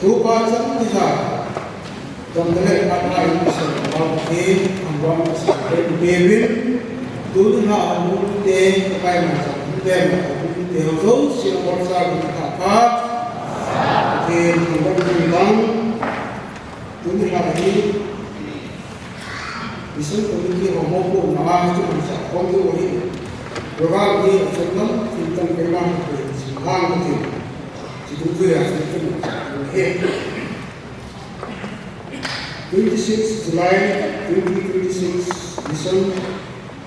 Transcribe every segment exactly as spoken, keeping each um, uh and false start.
Tupa chan ni sa, jam dale apa in sa ba ke, amwa sa ke, Kevin, tu ni ha amu te, kai ma sa, te ma, te ho, si amwa sa, ka, ke, amwa, tu ni ha ni, Mission Committee ho mo ko na ma chu sa ko ni hi. Program ni sa nam tin tan ke ma ko si hang ko ti. Si tu tu ya si tu he. Twenty-six July twenty twenty-six Mission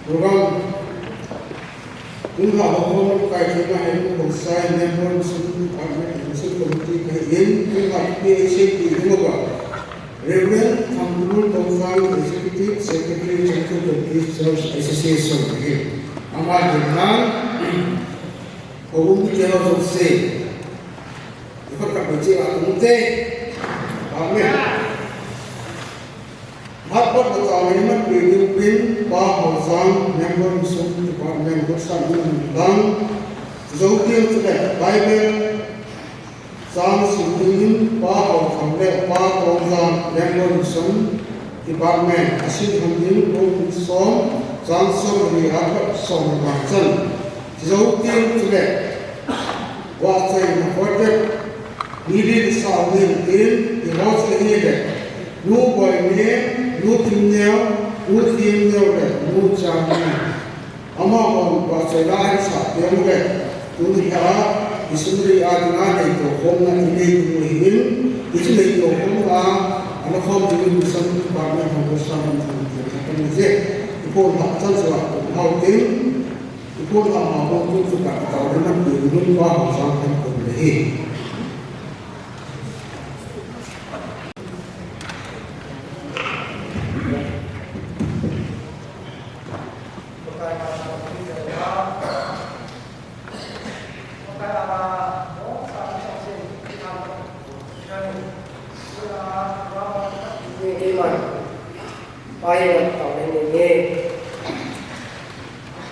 Program. Kum ha ho ko kai ke ma he ko sai ne ko sun pa ne sun ko ti ke in kum ha ke se ki ko ba. Reverend Thangkulul Tongfang, Executive Secretary, Changchun Baptist Church Association, ahi. Ama dinnan, aum ni keo jong se. Ipat ka bache a tung te. Amen. Mat pat ka tao ni mat pe ni pin, Pa Hau Sang, Member Mission Department, Gotsan Ung Bang, Zo Tiang Chule, Bible, Chang sim dingin Pa Hau Thang le Pa Tong Jang Member Mission Department a sim hon ding kum som, chang som le ni a pat som le bang chan. Zo tin chule. Wa chai na project ni li sa ni tin, i ho chai ni le. Nu Boi Ne, Nu Kim Neo, Nu Kim Neo le, Nu Chang Ni. Amahon vahchoina ahinsah teng le, tuni a missionary a dinga neitohkhomna inei ding ahin, hiche neitohkhomna a ana khom dingin mission department hon ko sam ding ahi. Iphonlhah chan chu a hung hao tin, iphonlhah ma bou tun chu ka tao le man ding nun pa hung sang kan kon le hi.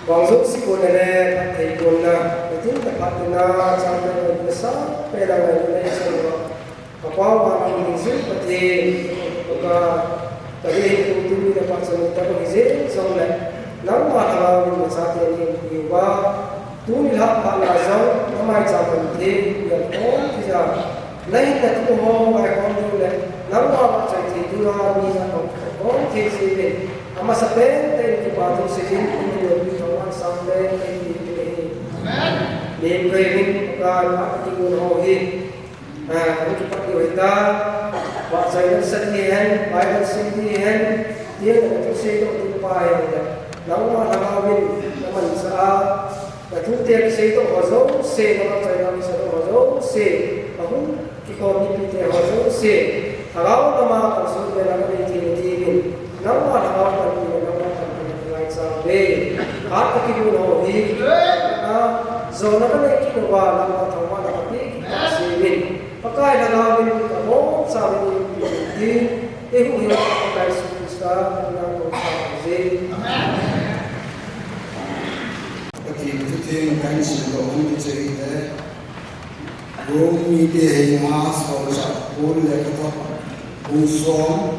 Wangzo sikona le phatthei konna, nitin le phat tina, chang le le sa, pe la le le sa. Ka Pa van a um ding jing Pathen, ka, ka dei hin kum tuni le phat chun ka hung hi jeng jongle, nangma lhagao in nachate nei umpi uva, tuni lhah phat na jong, na maicham man thei, na khom thei jeng, na hinna thu ho ngai khom ding le, nangma vahchoi thei dinga mi na khom, khom thei jeng in, amasapen in kipa thu sei in, in lo pi thong an sang le, in pi pi le hi. Amen. Min kai min, ka, ka, ka, ka, ka, ka, ka, Ah, hung kipat diu ahitai, vahchoina sah ding hen, Bible sim ding hen, tiang le thusei doh ding pa hen le, nangma lhagao in na manchah a, na thute kisei doh ho jouse, na vahchoina kisei doh ho jouse, ahung kikhom mipite ho jouse, lhagao lama kalsonna na kanei thei dingin, nangma lhagao panpina, nangma panpina ka ngaicha uve. Phat ka kibol ho hi, na, jona kanei kit uva, nangma thangvahna kapeh kit tauhen. Pakai lhagao in kabonchauvin eiumpi in tin, eihuhhing Pakai Jesu Christa, nangma thangvah uve. Amen. Pathen thutheng kahin simdoh nom chu ahile, Rom mite heinga solchah Paul lekhathot bung som,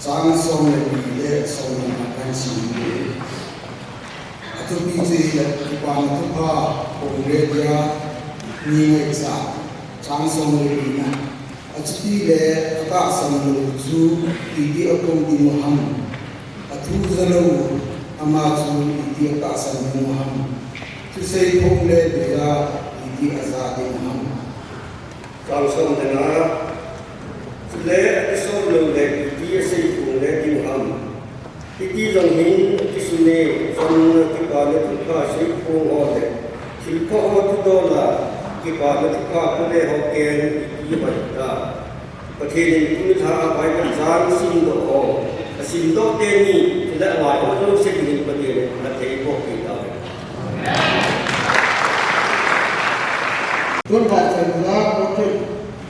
chang som le li le som le nga kahin sim uve. Athupi chu ahile, Kipana Thupha pongle dia mi ngaichat, chang som le lina. Achuti le atahsan lou chu iti apom ding u ham? Athu jalou ama chu iti atahsan ding u ham? Thusei phong le beija iti aja ding u ham? Chang som le nga. Chule akisol lou le iti asei phong le ding u ham? Hiti jong hin akisun e, chun Kipana Thupha seiphong ho le thilpha ho thudola, Kipana Thupha pule ho ken iti ahita. Pathen in tuni lha a Bible chang simdoh ho, asimdoh teni, chule angai ho jouse dingin Pathen in phatthei eiboh peh tahen. Tun vahchoina project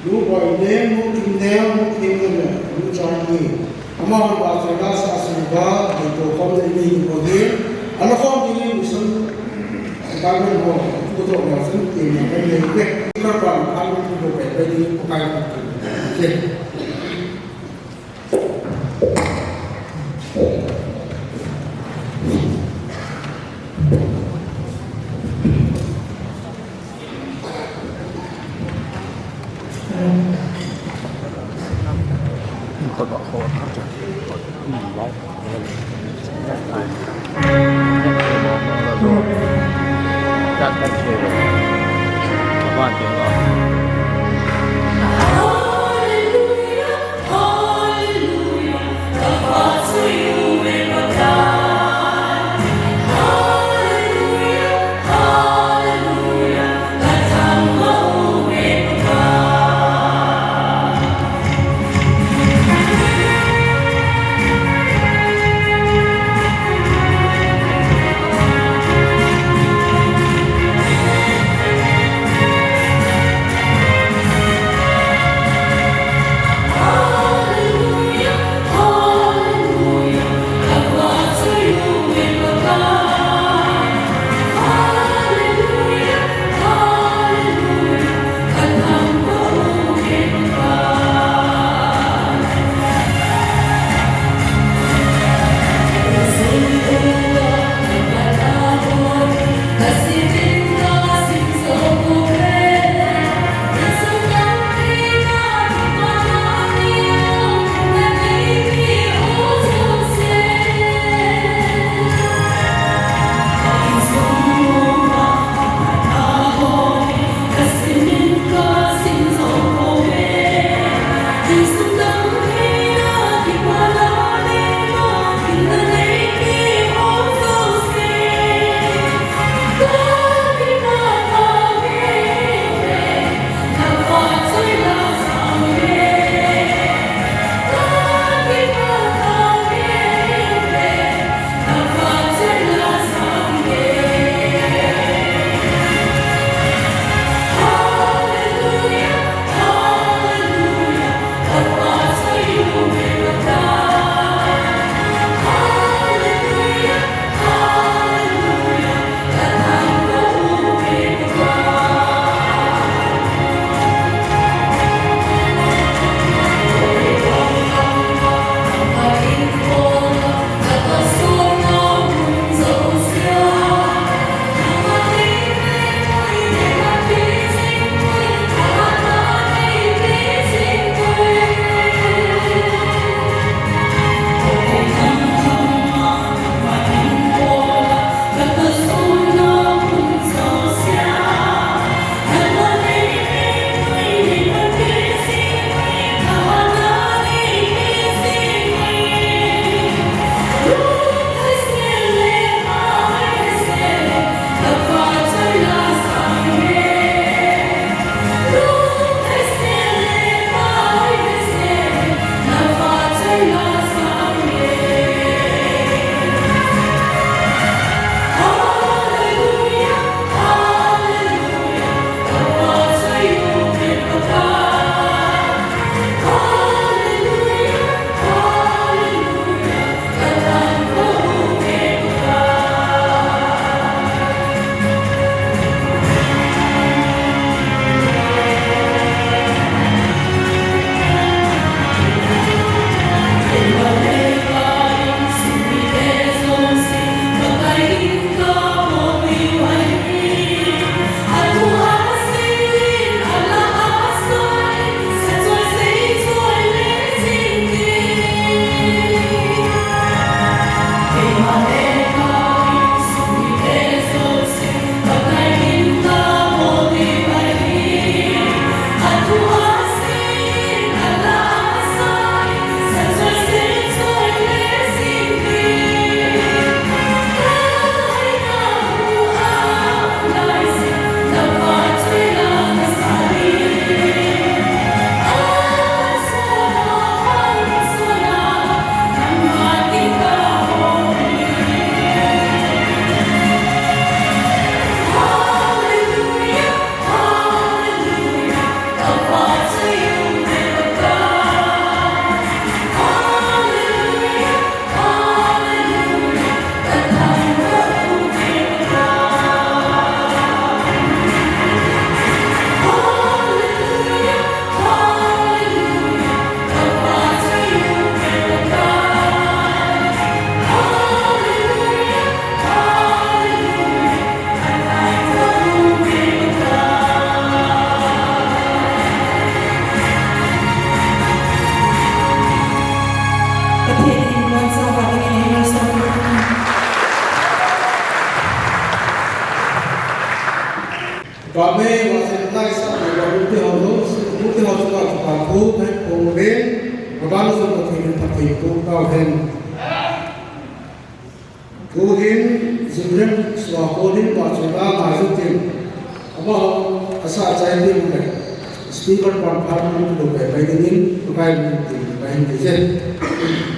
Nu Boi Ne, Nu Kim Neo, Nu Kim Neo le Nu Chang Ni. Amahon vahchoina sah sah uva, neitohkhomna inei diu ahi. Ana khom dingin mission department ho. Kuto ma sun ti ma kan nei ke. Ka pa ma kan ku ko pe pe ni ko kai ka. Ke. Amen. Vahchoi laisah ni ba, mute ho lo, mute ho chunga kipa thu kahin phong uvin, Pathen jong Pathen in phatthei boh tauhen. Tuhin, Jim Lem Sua Paul in vahchoi la ngai u tin, amaho asah chai ding le, speaker pan phat in lo pe pai dingin, Pakai min in tin, Pakai min in tin.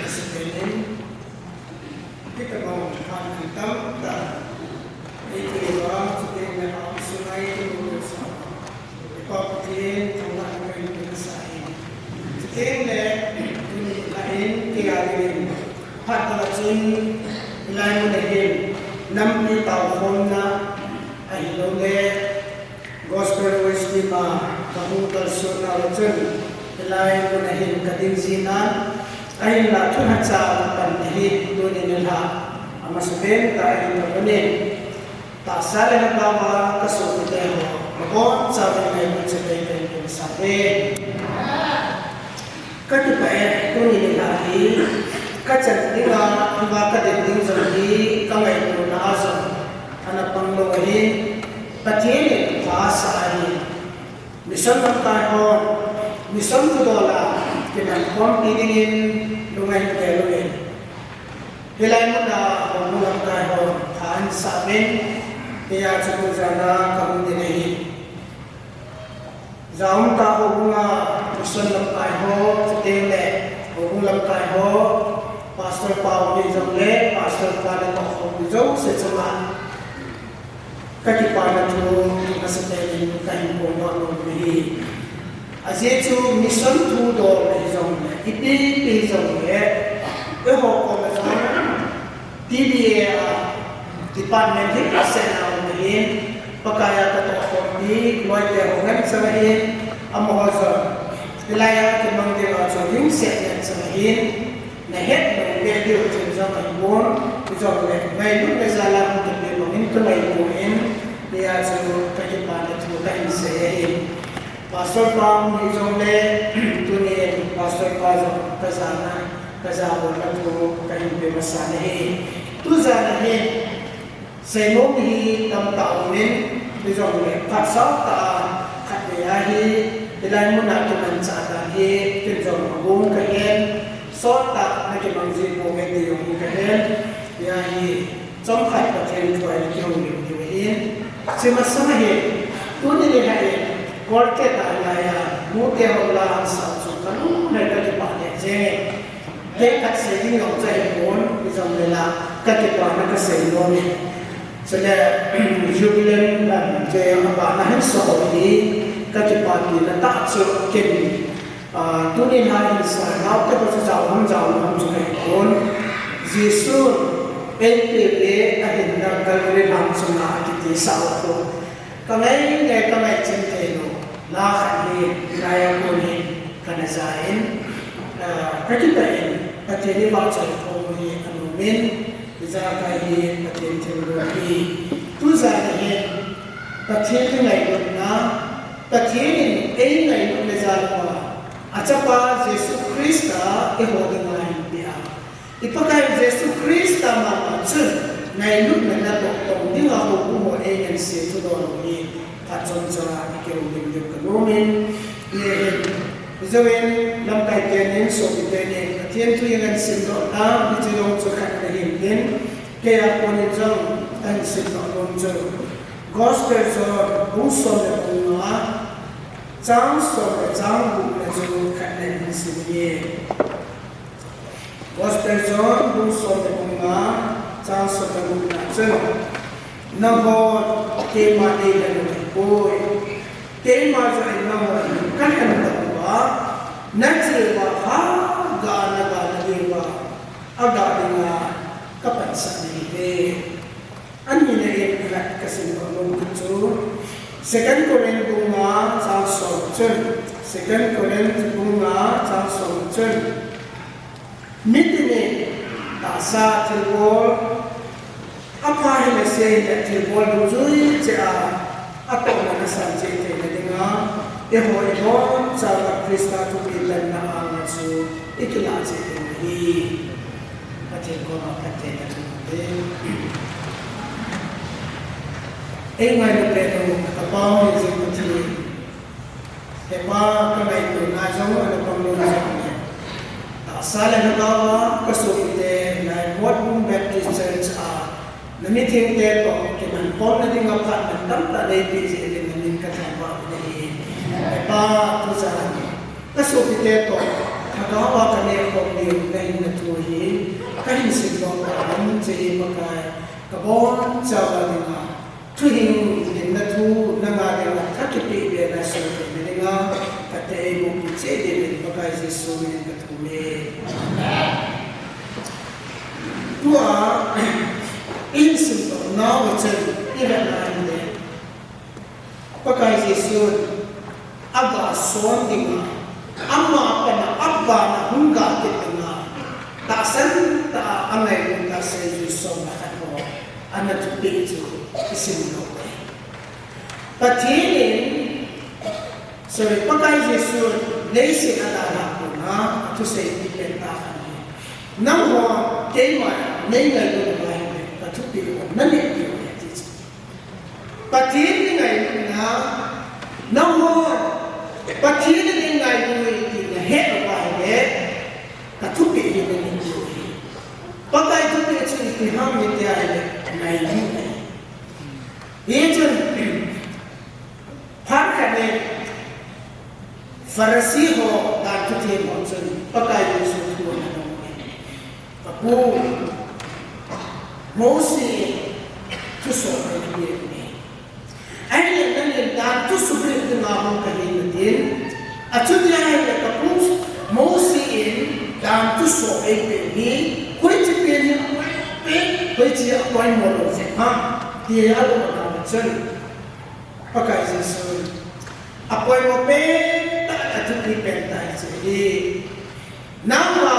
Sepenin, kita mau kan tamta, itu iba, sepenin, sungai itu, Pathen thangvahna kahin pe masa e. Chuteng le, tuni lain, kei a dingin, phat tah chun, hilai mun a hin, nampi taokhomna, ahilouleh, Gospel Voice Team a, kahung kalsonna a chun, hilai mun a hin kading jin, ahinla thu hacha pan hi, tuni nilhah, amasapen tah ahi tapon in. Tahsa le lhagaova kasopite ho, nabonchauvin ngailutna kahin pe masa e. Kakipah e, tuni nikho hi, kachan dinga, hiva kading ding jong hi, kangailutna a jong, ana pang lou ahin, Pathen in pha asah ahi. Mission lamkai hon, mission thudol a, kiman khompi dingin, lungain gel uvin. Hilai mun a houbung lamkai hon, pha ahin sah uvin, hijeh chun tujan a kahung ding ahi. Jaum tah houbung a, mission lamkai ho, chuteng le, houbung lamkai ho, Pastor pa u hijongle, Pastor pa le tohkhompi jouse chunga. Kakipana thu, amasapen in kahin phongdoh nom ahi. Ajeh chu mission thudol hijongle, ipi ipi hijongle, eiho koma jong T B A a department hi kasei nom ahin, Pakai a katohkhompi, loite ho ngen chang ahin, amaho jong, hilai a kimang ding a chu lungset ngen chang ahin, nahet lou le diu thil jong ahipon, hijongle, ngailutna jal a hung kipe bangin kangaito in, hijeh chun kakipana thu kahin sei ahi. Pastor pa u hijongle, tunin Pastor pa jong kajana, kajabolna thu kahin pe masa ahi. Tujan a hin, seinom hi tamtah aumin, hijongle phatsah tah a khatvei ahi, hilai mun a kimanchah dan hi, ken jong agong kahen, sottah na kimang ji ponge ti jong hi kahen, hia hi, chomkhat Pathen thu a kihoulim diu ahin, hiche masang a hin, tuni nikho hin, Kolkata a hilai a, nute ho la ahin sah chu kalung le kakipah lheh jenge. Kei khat sei ding jong chu ahipon, hijongle la, kakipana kasei nom e. Chule, jubilant, um, te abana hin soh hi, kakipana tah chu ken, ah, tuni a hin sa, naote ho chu jao ham jao lou ham chu kahepon. Jesun, eipeh ve ahinna Calvary lhang chunga akitisah u khu. Kangai ngai, kangai chem thei lou. La khat hi, hilai a kon hin, kana ja in, ah, kakipah in, Pathen in vahchoi thum hi anom in, ijakai hi, Pathen thilgon hi. Tujan a hin, Pathen ngailutna, Pathen in eingailut le jal uva, achapa Jesu Christa eiho dinga ahin peh a. I Pakai Jesu Christa mama chun, ngailutna natoh tong dinga houbung ho eingansei thudol u hi, phat chomcha ikihoulim diu kanom in, hiche hin, hiche hin, lamkai tenin, sopi tenin, Pathen thu ingansei doh tan, hiche jong chu khat ahin tin, kei a konin jong, kahin simdoh nom chu, Gospel John, bung som le bung nga, chang som le chang gup na chu khat le hin sim inge. Gospel John, bung som le bung nga, chang som le gup na chun, nangho keima deilhen u nahipoi. Keima joh in nangho hi kalhen doh uva, nacheba ha ga naga nadiuva, aga dinga kapansah nahiuve. Anina in khat kasim doh nom chu, Second Corinth bung nga chang som chun, Second Corinth bung nga chang som chun, mitin in tahsa thilbol, apha hile se hile thilbol dungjui cheh a, atohna asan cheh theina dinga, eiho ibonchauva Christa thupi panna anga chu ikilah cheh ding ahi. Pathen koma phatthei kape. Eingailu peh u, ka Pa u jing Pathen. He Pa, kangaito na jong, ana pang lou jong le, tahsa le lhagao a kasopite, Laimon Bung Baptist Church a, na mithengte toh kiman khomna dinga phat mantam tah neipeh jeh uvin namin kathangvah u ahi. He Pa, tujan Ka sopite toh, thagau a ka neh khom ding na hinna thu hi, ka hin simdoh tahen, hiche hi Pakai, ka bonchauva dinga, thuhing hinna thu, nanga dinga, tha kipeh bena sopi na dinga, ka tei mo pi che ding in Pakai Jesu min in ka thum e. Tua, i hin simdoh nau chun, i vet na hile. Pakai Jesun, aga son dinga, ama pana abana hung ga kit dinga, tahsan tah a angailut a seijui som le khat ho, ana thupeh chu i sim lou e. Pathen in, sorry, Pakai Jesun, leiset a dalha pon a, athusei pen tah khat ahi. Nangho, keima, nei ngailut uva ahile, ka thupeh u, na neh diu ahi, ati chu. Pathen in ngailutna, nangho, Pathen in ngailutna, ti na het uva ahile, ka thupeh hi na neh diu ahi. Pakai thupeh chu ipi ham iti ahile, ngailut ahi. Hichun, phat khat in, Pharisee ho, dan thuthem ho chun, Pakai Jesu thu ana dong e. Ka pu, Mosi, thuso ana pe e. Ahile nangin dan thu sugrit dinga hung kahi natin. Achuti ahile ka pu Mosi in dan thuso eipeh hi, hoiche pen hi, pen, hoiche a poimo lou jeh ham, ti a lung a dong chun. Pakai Jesu, apoimo pen tah a thupi pen tah hiche hi. Nangma,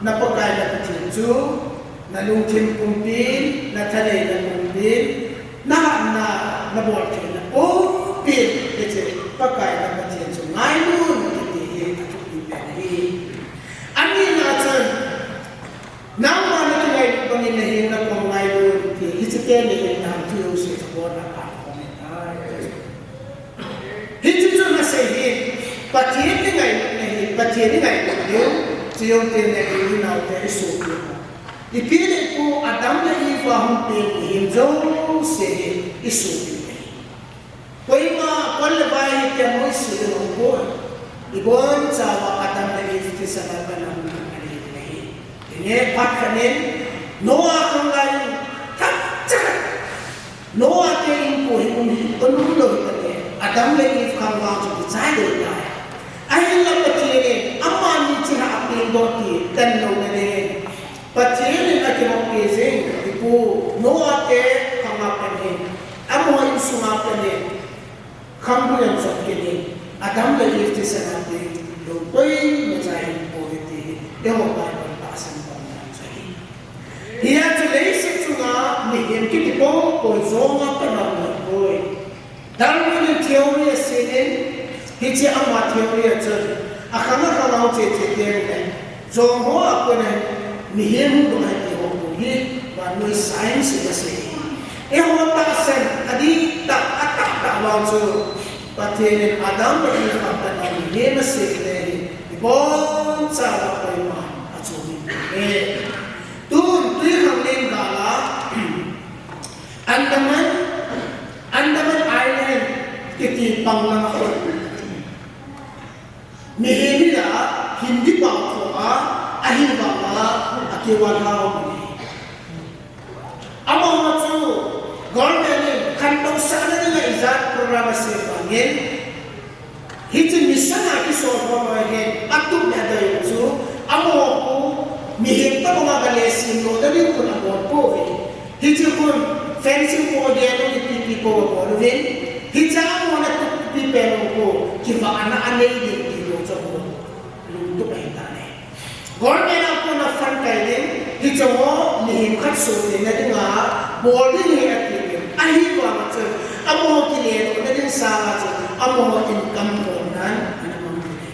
na Pakai na Pathen chu, na lungthim pumpin, na thaneina pumpin, na hatna, na boltheina pumpin, hiche Pakai na Pathen chu ngailun, kiti hi athupi pen ahi. Anina chun, nangma na kingailut bangin na heng na kom ngailun, ti hiche teni hin dan thu jouse chu abon a phat aum ahitai. Hiche chu nasei hi, Pathen i ngailutna hi, Pathen i ngailut diu, chujou teng le i u i nao te i sopi ho. Ipi le ipi Adam le Eva hung peng mihem jouse hi i sopi ahi. Koima kol le vai hi kihouset ding aum poi. Ibonchauva Adam le Eve thisan a pat a hung ding ahi. Henge phat khat in Noah khanglai in themcha khat. Noah te inko hi um hi, um lou hi tah e. Adam le Eve khang vang chu kichai ding tai. Ahinla Pathen in amani china apeng doh ti tan louna dingin. Pathen in akivop peh jing, ipu Noah te khang a pat hin. Amaho insung a pat hin. Khang bu jong chop kit in, Adam le Eve thisan a ding lou koima cha hipoi ti hi, eiho Bible tahsan panna chu ahi. Hia chu leiset chunga mihem kiti poupou jong a pat a um poi. Darwin in theory asem in, hiche ama theory a chun, akhang akhang a um cheche teng le, Jong ho a kona hin mihem hung lhung ahi ti ho hi vannoi science in asei. Eiho tahsan adih tah, atah tah vang chu Pathen in Adam le Eve a pat a mihem asem le hi ibonchauva koima achom in ahi. Tun twikhanglen gal a Andaman, Andaman Island kiti pang lang a khun. Mihem hila Hindi pao tho a, ahivanga akival hao hi. Amaho chu government in khantousahna dinga ijat program asem bangin, hiche mission a kisol ho ahin, atup le adei u chu, amaho khu mihem tobanga gale sim louna ding khun abol pouve. Hiche khun fencing po, gate u, ipi ipi po abol uvin. Hiche a amaho na tup ipi pen u khu, kivahna anei ding ti bou chu abol. Lungtup ahitan ahi. Government a kona fund kai ding, hiche ho mihem khat sohtheina dinga bol ding ahi ati uvin. Ahivanga chun, amaho kile dohna ding sanga chun, amaho income bol nan, ana mang ding ahi.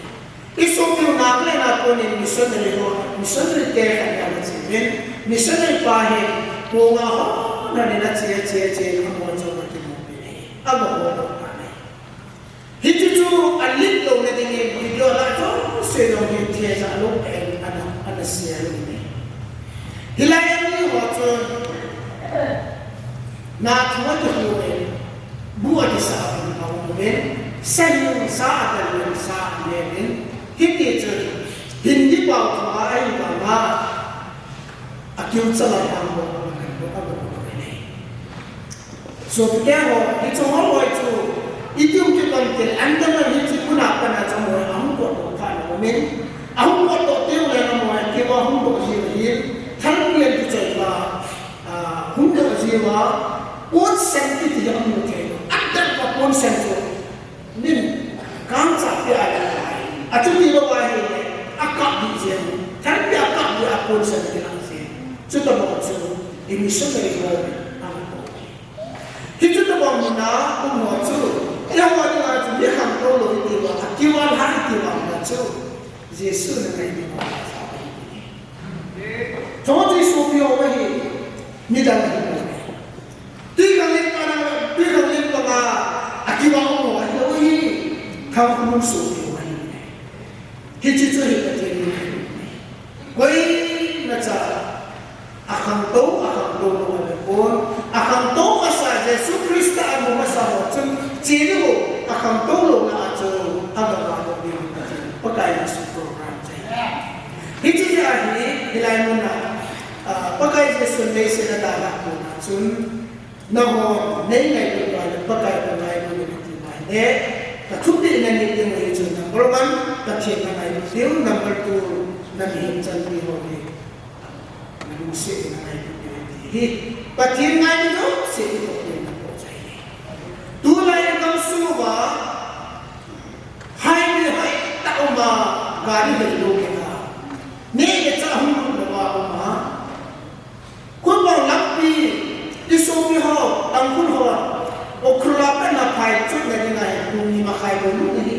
I sopi u Nagaland a konin missionary ho, missionary te khat ana che uvin, missionary pa hi, kong a hon ahin ache, ache, ache, amaho chu akimu uvin ahi. Amaho ho tan ahi. Hiche chu alet louna dingin video lah jouse jong hi thejah lou pen ana, ana share uvin ahi. Hilai a miho chun, na thu akikhu uvin, bu akisah uvin, aum uvin. Sahing sa a dalin sa a nenin, hiti chun, Hindi pao thu a ahi vanga, a kiu chalai hang bo, a man bo, a bo, a bo, a bo. So, kei ho, hichu ho loi chu, iti um kipan tel, andaman hichu kuna pana chu ho, ahung kot doh tha na umin, ahung kot doh teu le na mo, kei wa hung doh ji hi, thal pian kichoi va, ah, hung doh ji va, pon sen kiti hi amu thei lo. Adat va pon sen chu, min, kang cha pi a le lai. Achuti lo va hi le, akap di je. Thal pi akap di a pon sen kilang je. Chuta bo chu, i missionary ho, ang ko. Hichu tabang muna, um ho chu, eiho dinga chu, mi khangtou lou hiti uva, akival ha hiti uva chu, Jesu na ngai diuva. Chu Jesu pi ho ahi, midang ahi. Tui khanglen pa na, tui khanglen pa nga, akival ho ahi, ahi, khang khum su pi ho ahi. Hiche chu hi Pathen in ahi. Koima cha, akhangtou, akhangtou lou ahi pon, akhangtou masa Jesu Christa amu masa ho chun, chini ho, akhangtou louna a chu, agama lou ding Pathen, Pakai Jesu program chu ahi. Hiche chu ahi, hilai muna, ah, Pakai Jesu leiset a dalhah pon a chun, Nangho, nei ngailut uva le Pakai bou ngailut un ati uva le, ka thupeh na nei ding ahi chu number one, Pathen na ngailut diu, number two, na mihem chanpi ho hi, na lungset in na ngailut diu ati hi. Pathen ngailut jouse hi Pathen na po chai hi. Tulai gam sung uva, highway hoitah um a, gari hei lou kei a. Neh le chah hung lut lou a um a. Khutbol lampi, i sopi ho, Tangkhul ho, Ukhrul a pat na phai chutna dinga hi pung ni makhai bou lut ahi.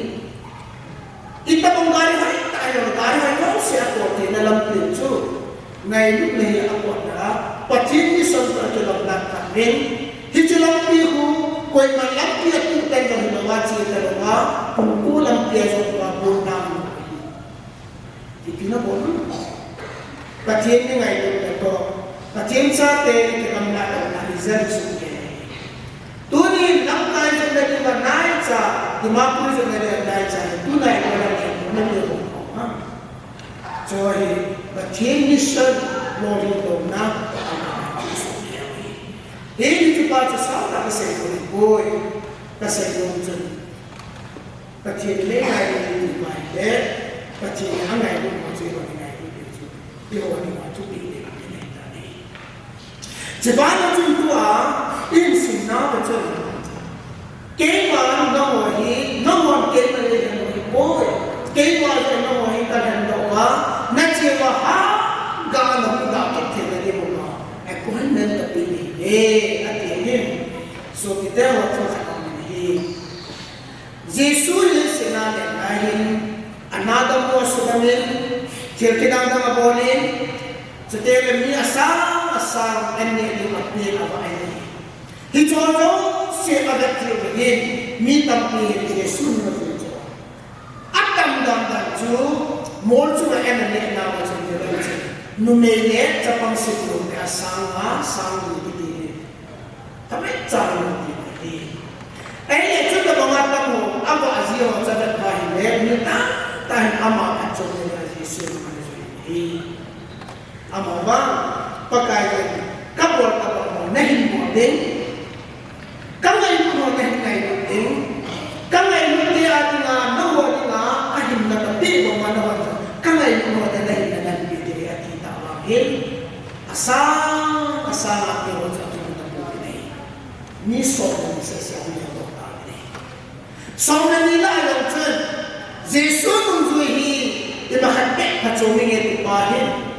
Itobang gari hoitah ahi, gari hoi jouse a kol theina lampi chu, ngailutna hi a kotna, Pathen mission toh kilomna khat veng. Hiche lampi khu, koiman lampi a tuh tan jong hilou a, che talou a, pung ko lampi a jong uva, pung na. Ipi nabol u? Pathen i ngailutna toh, Pathen chate i kidemna toh na result chu ahi. Tuni lamkai jotna dinga naicha, Dimapur jotna dinga naicha, tunai ko la ni, na ni ko ha. Chu hi Pathen mission lolhin louna, ama chu ahi. Hiche pa chu sao tah kasei poi, kasei nom chu. Pathen le ngailut ti mai le, Pathen a ngailut ho chu eiho ngailut ti chu, eiho ngailut ti chu, Pathen a ngailut ti chu. Chubana chun tua, i hinna a chun, keima nangho hi, nangho keima le nangho hi poi, keima le nangho hi kalhen doh a, nache uva ha, ga nahung ga kit theina diuva, appointment kape nahi e, ati ahi. Sopite ho, thu khat aum in ahi. Jesu hi leiset a alet lai hin, ana dammo asudamin, thil kidang dang abolin, chuteng le mi asang asang an neh ding a pen avah in ahi. Hiche jouse avet jeh uvin, mi tampi hin Jesu min ajui chu. Atam dan dan chu, mol chunga an aneh nauva chun, numei le chapang siplo te asang nga, sang li kiti hi. Tamai chan ti ahi. Ahile chutabanga tamho, avah ji ho chu avet uva ahile, mi tamtah in ama phatchomna dinga Jesu min ajui ahi. Ama vang, Pakai in, kabol tabang ho nahin bol ding, kangailut ho nahin ngailut ding, kangailut te a dinga, nangho dinga, kahinna kapeh banga nangho, kangailut ho te nahinna nahin pe ding ati tah vang hin, asang, asang a keiho chu akimu tapou ahi. Mi som le ni sese hung lhung doh tauvin ahi. Som le ni lah a jong chun, Jesu nungjui hi, imacha khat beh phatchom inge ti pa hin,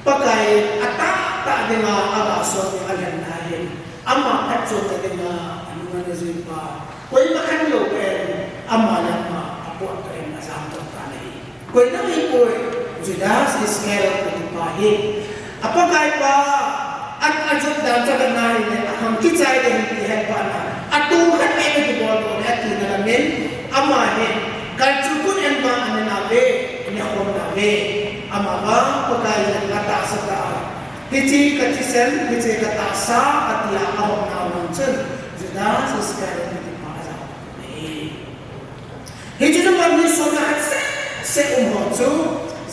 Pakai in atahtah dinga, aga som ding alhenna hin, ama phatchomna dinga, anung ana jui pa, koima khat lou pen, ama le ama, apot toh in ajam doh tan ahi. Koi dang ahipoi, Judas Iscariot kiti pa hi. A Pakai pa, a, ajot dan chu avet na ahile, ahung kichai ding ahi ti ahet phat na. Atong khat beh kibol doh le ati na lamin, ama hi, galchukun en vang ana ne nauve, ana khom nauve. Ama vang, Pakai in atahsa tah a. Hiche kathisan, hiche katahsa, ati a ahop na vang chun, Judas Iscariot kiti pa ajam ahi. mi som le khat seh seh um ho chu,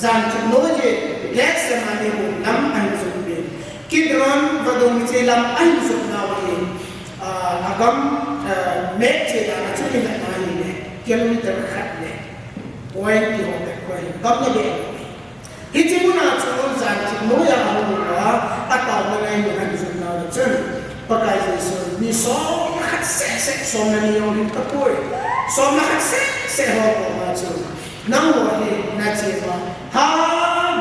jan thum noi hi Gethsemane hung lam ahin jot peh. Kidron vadung hiche lam ahin jot nau hi, ah, agam, ah, map che dan a chu ivet na ahile, kilometer khat le point kiho bep koi, gam le beh. Hiche muna chu jan thum noi a ahung uva, ataona ngailu ahin jot nau chun, Pakai Jesu, mi som le khat seh seh, som le ni jong hita poi, som le khat seh seh ho koma chu, nangho hi nache uva, ha,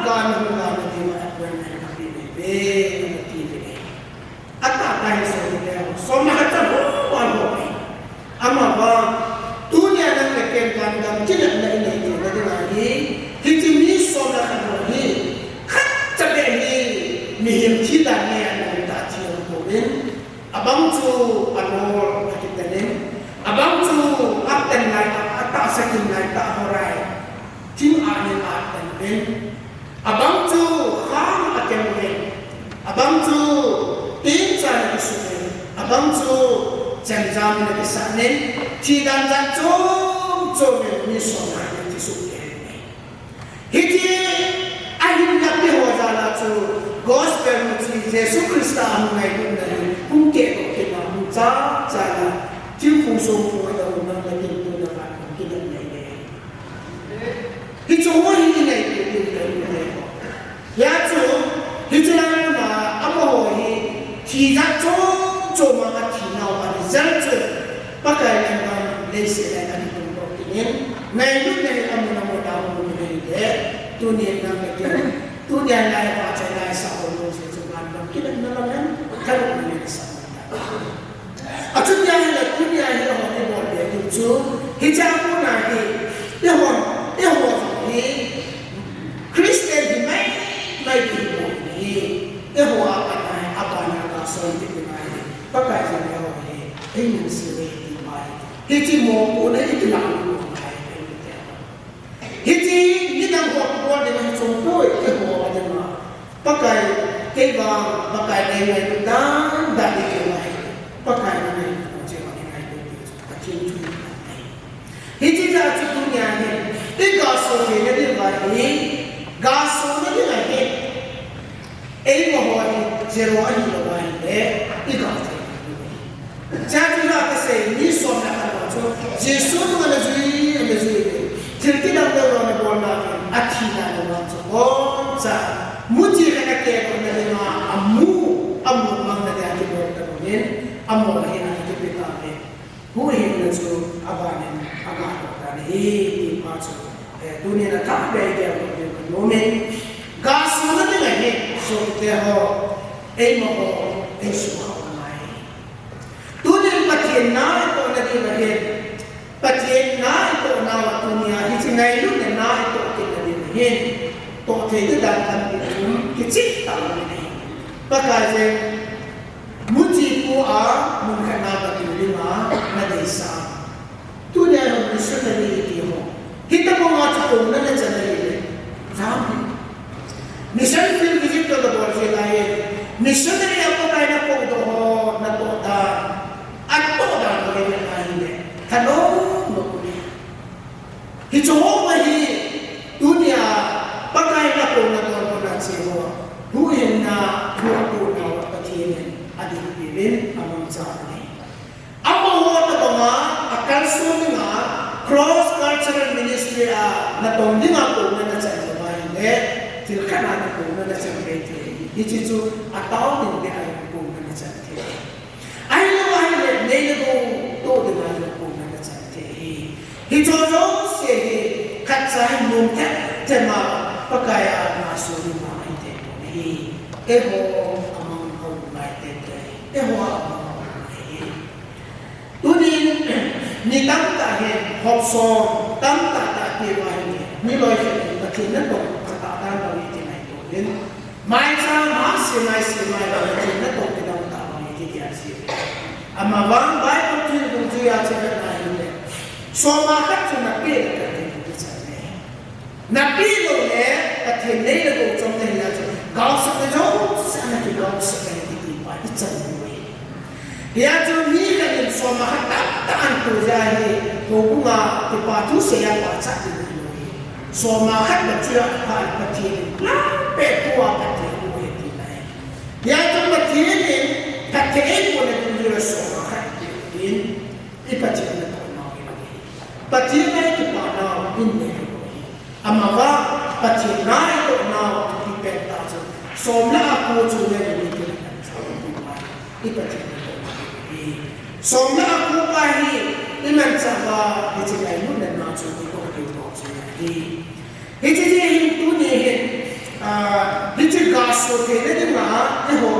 ga nahung ga nadiuva appointment kapeh uve, nati uve. Atah tah in sopite ho, som le khat cha ho, ho, ho. Amavang, tunia nang le ken vangam kinepna inei theina dinga hi, hiche mi som le khat ho hi, khat cha beh hi, mihem thi dan neiya nang ta thi jong pouvin, abang chu anol akitan in, abang chu atan lai, atahsa kin lai tah ho rai, thing anin atan uvin, abang chu khang aken uvin, abang chu tin chan akisut uvin, abang chu chemjam in akisah in, thi dan jat chom chom in mi som le khat in thi soh kei in ahi. Hiche ahinna teho jal a chu gospel muchi Jesu Christa ahung ngailutna hi hung kehdoh kit a, hung cha cha a, thingphung songphung a hung nang le ken tuna van hung kinep nei nei. Hiche ho hi ingaito diu ahi. Hijeh chun, hiche lai muna, amaho hi, thi jat chom chom a athi nau a result chu, Pakai lenggam leiset a ana tungdoh kit in, ngailutna hi amun amun a hung um in ahile, tunin nang le ken, tunia lai vahchoi lai sa ho jouse chu vangam kinepna lam in, thalupna lam in sa. Achuti ahile tunia hi eiho ibol be diu chu, hiche a kona hi, eiho, eiho hi, Christian himai mai ding bol ahi. Eiho a pat a hi, abana gasol ding ahi. Pakai jong eiho hi, eimangse uve ti ahi. Hiche mopohna hi kilah lou ahi, eimite. Hiche nidang ho kibol ding ahi chom poi, eiho a dinga. Pakai, kei vang, Pakai nei ngailut dan dan ding ahi. Pakai na ngailut dan ding ahi. Pathen thu ahi. Hiche jeh a chu tunia hi, i gaso theina diuva hi, gaso na dinga hi, eima ho hi, zero ahilou ahile, i ga thei. Chuche chu la kasei, mi som le khat ho chu, Jesu nunga ana jui, ana jui le. Thil kidang deuh lou ana bol nau hi, athi nalou vang chu, o, cha, muchi khat akehdoh na dinga, amu, amu mang na dinga kibol tabang in, amaho hi ana kipe tauve. Huhhingna chu abanin aga toh tan ahi, ti pa chu, eh, tunin athah beh a igeldoh diu kanom in, gasona dinga hi, sopite ho, eima ho, eisuhkhah u ngai. Tunin Pathen na itohna diu ahin, Pathen na itoh nauva tunia hiche ngailutna na itoh kit na diu ahin, toh thei ding dan tampi um, kicheh tah um ahi. Pakai jeng, Muchi pu a, mun khat na kati dinga, na deisah. Tunia jong missionary iti ho. Hitobang a chu kouna nachan ahile. Jam hi. Mission field visit ka kabol jeh lai. Missionary a Pakai na koudoh ho, natoh dan. Atoh dan ho le ahile. Thanom lou le. Hiche ho hi, tunia, Pakai na kouna don ho na che ho, huhhingna, huhhingna, Pathen in adinpi uvin, amangcha uve. Amaho tobanga, akalson dinga, cross cultural ministry a, natong dinga kouna nachan lou ahile, thil khat a na kouna nachan thei thei. Hiche chu, atao ding ding a kouna nachan thei. Ahilou ahile, nei le gou toh dinga jong kouna nachan thei ahi. Hicheho jouse hi, khatcha hin nom them them a, Pakai a ngaisang ding a hithei pon ahi. Eiho amang a um ngai tei tei. Eiho amang a um ngai ahi. Tunin, mi tamtah hin, hop som, tamtah tah tia hin, mi loi khat in, Pathen natong, katah dan lou hi ti ngaito uvin. Maicham a, semai, semai, Pathen natong kidang tah bang hi ti dia si. Amavang Bible thu dungjuia chu ivet na hile. Soma khat chu napeh le Pathen in nachan e. Napeh lou le Pathen nei le gou chom nahi a chu. Gaosapna jouse a nakigaosap nahi ti pa ichan u ahi. Hijeh chun mi khat in soma khat tah An tu ja hi, ko bunga, ti pa tu se ya pa cha ti ni lo hi. So ma khat ba chu ya pa Pathen, la pe tu a Pathen ko he ti na hi. Ya tu Pathen ni, Pathen ko na tu ya so ma khat ti ni, i Pathen na to ma hi. Pathen na ki pa na, in ne ko hi. Amavang, Pathen na itoh nau thupi pen tah chu, som le ako chu le ni ti le kan sa ti pa, i Pathen na itoh nau hi. Som le ako pa hi, i manchah va, hiche ngailutna na chu itoh diu toh chu ahi. Hiche hi hin tuni hin, ah, hiche ga so theina dinga, eiho,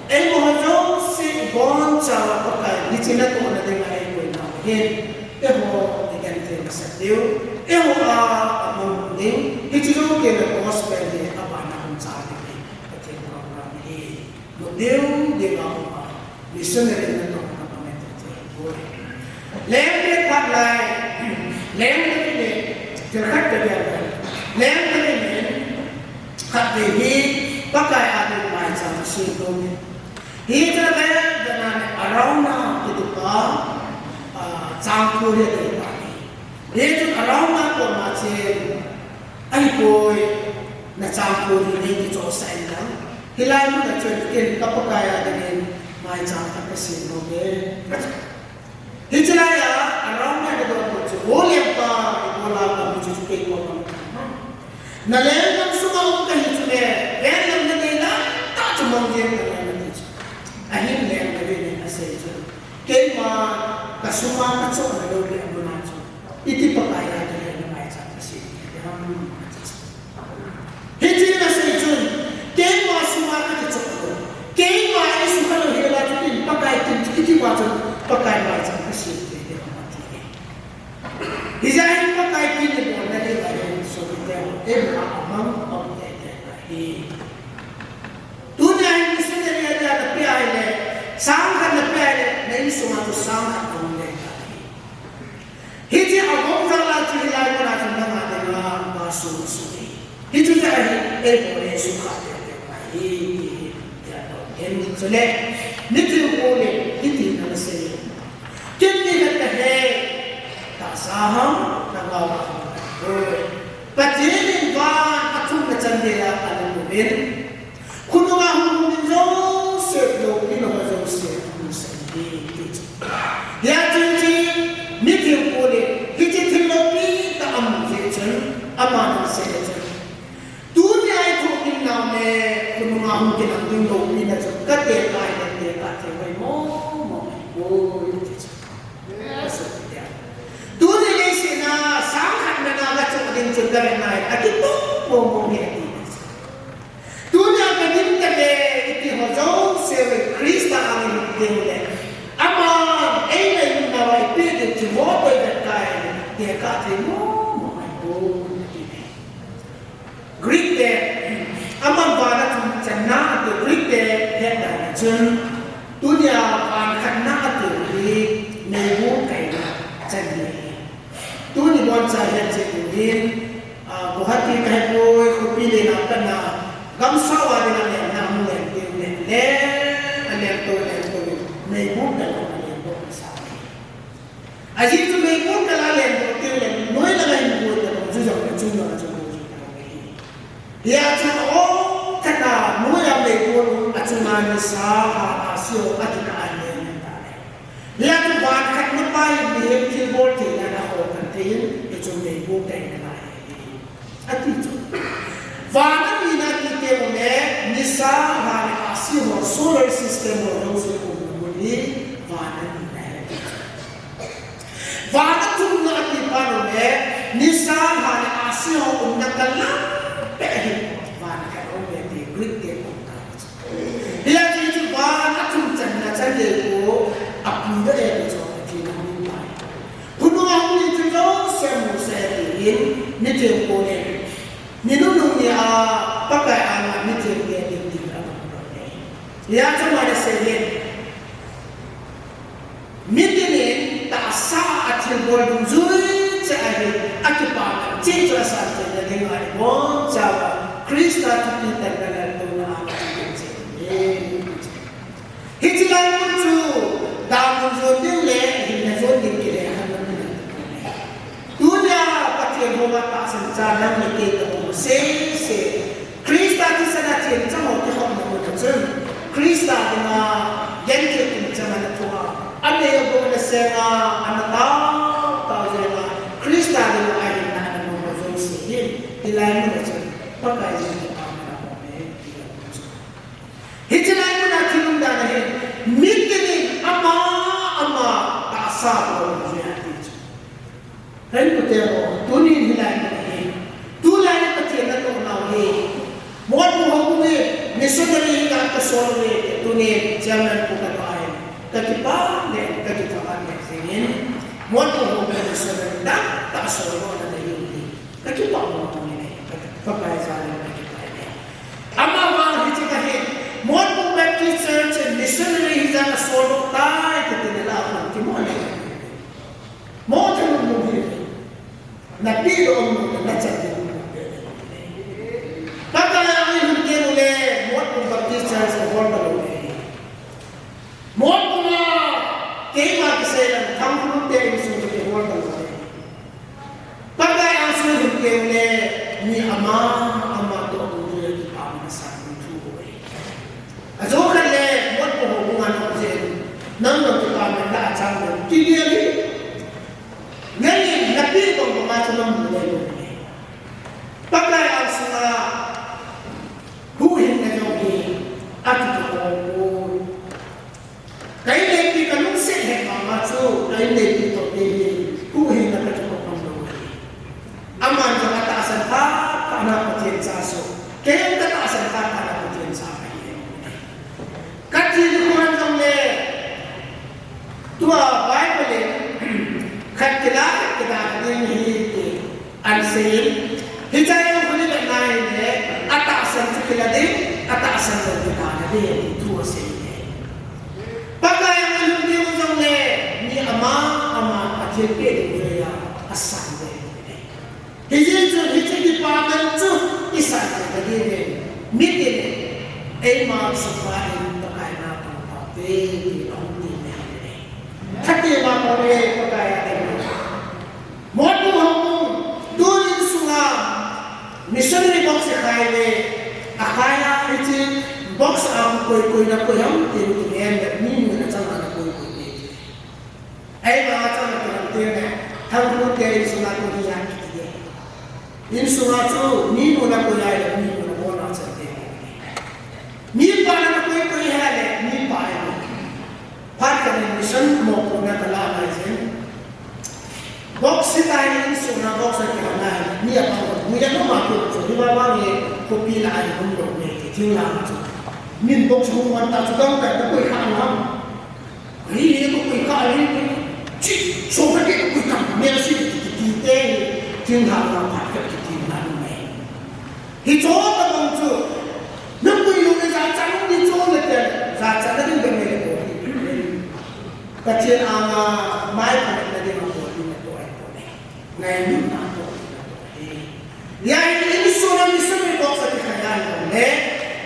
eiho jouse ibonchauva Pakai, hiche natohna dinga eikoi nau hin. Eiho, i genthei masat diu. Eiho a, amang ding. Hiche jou teng le gospel hi, abana hung cha ding hi. Pathen program hi. Mu diu, diu a, missionary na tong na pang te te. Leng te phat lai. Leng te ni. Thil khat te ni. Leng te ni. Khat te hi. Pakai a ding maicham si ding. Hiche a kaya dana ne Arauna kiti pa, ah, changkhu hi dei pa hi. Hichun Arauna koma chen, ahipoi, na changkhu hi nei kichohsah in lang. Hilai mun a chun ken ka Pakai a dingin maicham khat kasem nom e. Hiche lai a, Arauna ka dong ko chu, O lengpa, ibola kamu chu chu kei koma. Na lenggam sunga um kahi chu le, ven lam na nei na, ta chu mong ven na na ti chu. Ahin leng na ve ne asei chu. Keima, ka sunga kachoh na lou le amuna chu. Iti Pakai a dingin maicham kasem e. Ram, ati chu. Hiche nasei chun, keima sunga kakichoh lou. Keima eisukha lou hela chu tin Pakai tin chu kiti uva chun, Pakai maicham kasem thei ding ham ati e. Hijeh hin Pakai tin ibol na ding ahi, sopite, eiho a amang um teitei ahi. Tunia hin missionary a dia na pe ahile, sang khat na pe ahile, na insunga chu sang khat um teitei ahi. Hiche a gom jal a chu hilai mun a chu nanga dinga pastor sung hi. Hiche jeh a hi eiho le sukha teitei ahi ti hi tia to. Ken chule, ni thil ko le, hiti na na sei. Ken ni khat kahi, tahsa ham, lhagao ham. Pathen in van athumna chan geiya ana luvin. Khonunga hung um ding jouse, loupina ho jouse, amusah in ahi, ti chu. Hia chu hiche, mithengpu le, hiche thil loupi tah amu jeh chun, aman asei chun. Tunia ithoh gimnau le, khonunga hung kilang ding loupina chu, katekah le, tekah thei hoi mong mong ahi poi, ti chu. Tuni leiset a, sang khat na na kachoh ding chun kavet nai, akitoh mong mong hi ati. Tunia kadim tale, iti ho jouse Christa angin ding le. Aman, eina umnauva ipi ding chu mo koi vet kai, tekah thei mong mong ahi poi, ati. Greek te, aman van athum channa ati, Greek te hetdan a chun, tunia van khatna ati hi meibol kaina chan hi. Tuni boncha hi chan hi, ah, Guwahati kahe poi, khopi le na kana, gamsao a dinga lengna, amu leng ding le, le, aleng to, leng to, meibol kaina, aleng to, sa. Ajeh chu meibol kala leng to, leng, noi langa hin bol ta, chu jong, chu jong, chu jong. Hia chu o, thana, noiya meibol, achunga nisa, ha, a, sio, akikah a leng ta le. Hia chu van khatna pa hi mihem thilbol theina a ho kan thei in, hichu meibol kaina lai. Ati chu. Van a nina ti teng le, nisa, ha, le, a, sio, solar system, ho, ho, sio, ho, ho, hi, van a nina hi. Van athumna ati pa le, nisa, ha le, a, sio, ho, umna kalam, pe hi, van khat um le ti, Greek te um ta. Hia chu chu van athum channa chan le ko, api da e cho, ati na mi pa. Khonunga hung ding chu jouse amusah e ti hin, mithengpu le, ni nunung nia, Pakai anga mitheng le ding ding a. Hia chu ma le sei hin. Mitin in tahsa a thilbol dungjui cheh ahi, akipa cheh chu asan theina dinga ibonchauva Christa thupi tanna laltouna a kichen cheh ahi. Hiche lai mun chu, damun jon ding le, hinna jon Jehovah tahsan cha nang le kei kamu sese. Christa thisan a thisan chang ho kihopna mun a chun Christa dinga genthei kin chang ana thua. Anei abol a senga, ana tao tao jenga, Christa dinga ahinna ana mu jouse hi. Hilai mun a chun Pakai jong kipana ana um e. Hiche lai mun a thil umdan ahi, mitin in ama, ama tahsa bol jia ati chu. Ka inkote ho, tunin hilai mun ahi. Tulai Pathen natoh nau hi. Motbung houbung hi, missionary hi kasol uve, tunin chairman pu katoh ahi. Kakipah le, kakithaman le jingin. Motbung houbung missionary dang, kasol uve, na hi. Kakipah mo mo ni, Pakai jal in kakipah e. Amavang hiche kahi, Motbung Baptist Church in missionary hijong a sol lou tai, kiti nalai, kimo le. Mo thei mo hi. Napi lou mo, nachan lou mo. Pakai a eihil teng ule, Motbung Baptist Church ahol talou e. Motbung a, keima kisei leng, Thangkhulun te insung chu kihol talou e. Pakai a sui hun keu le, mi ama, ama toh bung le kipa mi sa mi thu ko e. Ajo khat le, Motbung houbung a nong jen, nang nong kipa mi la chang le, kigel hi. Nangin, napi bang bang a chu nang bung le bung le. Pakai a sunga, huhhingna jong hi, akikihou poi. Ka inneipi kalungset he mama chu, ka inneipi toh kei hi, huhhingna kakihou pon lou ahi. Aman jong atahsan phat phat na Pathen cha soh. Kei jong katahsan phat phat na Pathen cha kahi. Kathi nikho hon jongle, tua Bible in, khat kila khat kida ding ahi ti. Ahin seiyin, hiche a jong hung hi vetna ahile, atahsan chu kila ding, atahsan lou chu kila ding, thu aseiyin. Pakai a lung ding jongle, mi ama, ama, athilpeh ding chu asan ding. Hijeh chun, hiche department chu, isan ding ahi ve. Mitin, eima sung uva in, Pakai na pang pang te, ti ahung ti me ahi ve. Thate ma mo le, Pakai a te. Motbung houbung, tun insunga missionary box akhai le, akhai a hiche box a koi koi na koi ham tin kingen le, mi mun a chang a na koi koi le. Eima chang a koi ham tin le, Thangkhulun te insunga koi hi a kiti le. Insunga chu mi mun a koi a le, mi mun a bon a chang le. Mipa na koi koi a le, mipa a le. Phat khat in mission mopohna kala lai jin. Box hitia hi insunga box a kila lai. Mi abang bang. Mi abang bang chu. Hiva vang hi khopi lai hung lou me ti thing lang chu. Min box hung man ta chu gangtah a koi kha ham. Hi hi koi kha hi. Chi, so kha koi kha. Mercy ti ti te. Thing lang lang phat khat ti thing lang me. Hiche tobang chu, nakoi lou le jachat lou ding chu nate, jachat na ding bep le bol ding. Pathen anga maipha na ding a bol ding nate, ai bol ding. Ngailutna bol ding nate. Hijeh in insung a missionary box a kikhai a hile,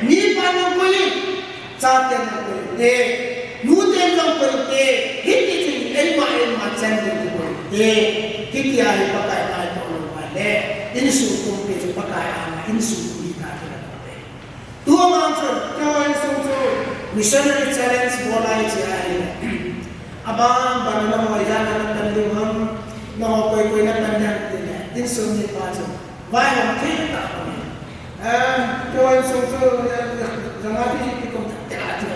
mipa nakoi, Chaten nakoi te, nuten nakoi te, hiti chun eima eima chan ding koi te, hitia hi Pakai natoh lou va le, insung pumpi chu Pakai anga insung pi ta kila te. Tua man chun, keiho insung chu missionary challenge bol a iche ahi. Aban ban na hoi jan na tan ding ham, na koi koi na tan ding ham ti le, insung mipa chu. Vai hom thei ta ko ni. Eh, keiho insung chu, eh, janga ti ti kom ta, ta, ta.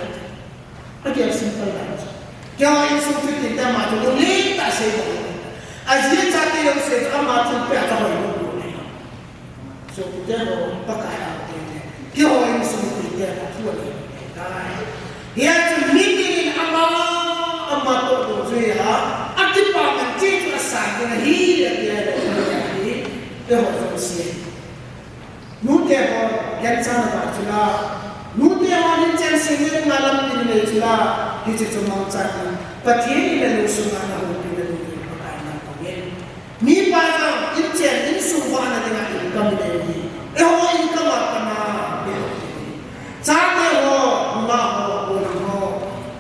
Agel simple dan chu. Keiho insung chu ti ta ma chu, lunglen tah sei bol. Ajeh chu ti jong sei chu ama chu pe a ka hoi bol ni. So, kute ho, Pakai a te ni. Keiho insung ti te na thu ni. Hijeh chun mitin in ama, ama toh dungjuia, akipa man cheh chu asan ding ahi, ati a, ati a, keiho jong sei. Nute ho, gancha na va chu la. Nute ho, hichen sing le nga lampi nei chu la. Hiche chu mangcha na. Pathen in alungsunga na houpi na ding Pakai na kong e. Mipa jong, inchen, insung vahna dinga income nei hi. Eiho income a kana, chate ho, nula ho, nula ho.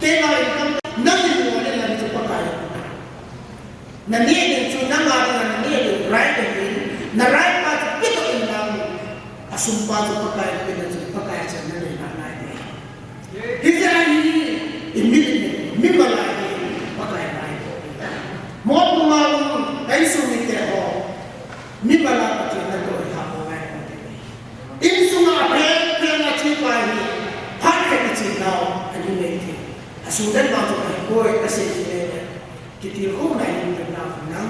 Keiho income, nang in mo le nang chu Pakai. Na neh ding chu, nang a dinga na neh ding, right ahi. Sumpa chu Pakai in apeh a chu Pakai channa nei nalai ding. Hijeh a hi, i mi, mimal a hi Pakai nai. Mol puma um, ka insung mite ho, mimal a Pathen natoh hi hahsa ngai. Insung a phen phen a thi pa hi, phat khat i chin nau, ani nei thei. Asung den bang chu ahipoi, kasei thei le. Kitilkhouna in pehna khun nang.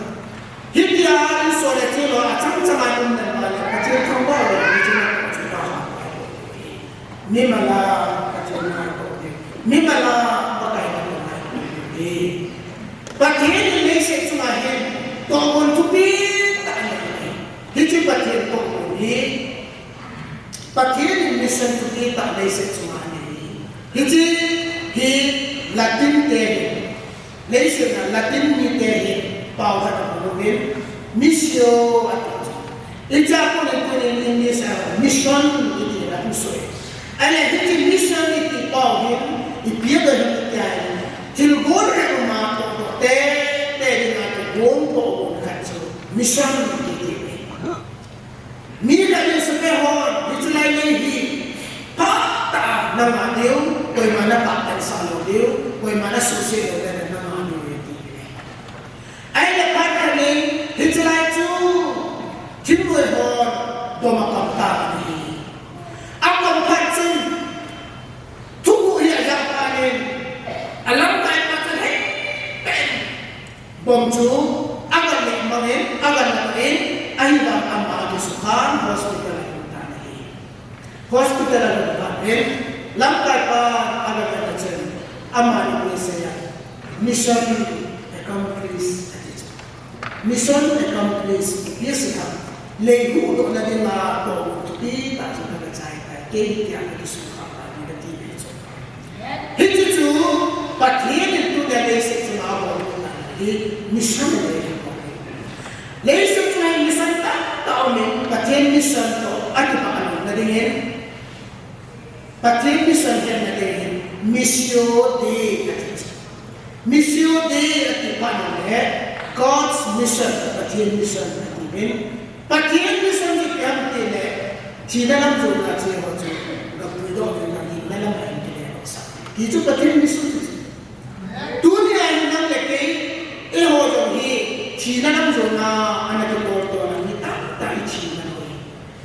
Hitia insung le thilou a chang chang a um nan pa le, Pathen thangvah le, hiche natoh chu ka ha. Mimal a Pathen natoh ding. Mimal a Pakai natoh ding. Pathen in leiset chunga hin tohgon thupi tah anei. Hiche Pathen tohgon hi, Pathen in mission thupi tah leiset chunga anei. Hiche hi Latin te hin, leiset a Latin mite hin pao khat abol uvin, missio ati chu. Hiche a kon in tunin English a mission iti na hung soi. Ahile hiche mission iti pao hin, ipi adei ham itia ahile, thilgon khat um a tohtoh tei tei dinga thilgon tohgon khat chu mission iti. Mi khat in sepai hon, hiche lai lei hi, phatah a na ngah diu, koima na pahtansah lou diu, koima na suse lou le na ngah diu ahi ti. Ahile phat khat in, hiche lai chu, thingnoi hon, bom akam tan ahi. Akam phat chun, thuguh hi ajah tan in, alamkaipa chun hei pen. Bom chu agan leh mangin, agan leh mangin, ahivang ama akisukhan hospital a alhung tan ahi. Hospital a alhung tan in, lamkaipa agan leh mangin, amani asei a, mission accomplished ati chu. Mission accomplished, ipi asei ham. Lei huhdohna dinga tohgon thupi tah chu kaga chai tai, kei tia kakisukha tai, kati ahi chu. Hiche chu Pathen in tunia leiset chunga abol u ahi, mission ahi. Leiset chunga mission tamtah aumin, Pathen mission toh akipah lona dingin, Pathen mission hetna dingin, Missio Dei ati chu. Missio Dei ati phat le, God's mission, Pathen mission ati in, Pathen mission chu ipi ham itile, thina lam jona che ho chu, ga puidoh uvin lang hinna lam a hin kile doh sah. Ti chu Pathen mission chu. Tunia hin nang le kei, eiho jong hi, thina lam jona, ana kitol tol a mi tamtah i thina lou.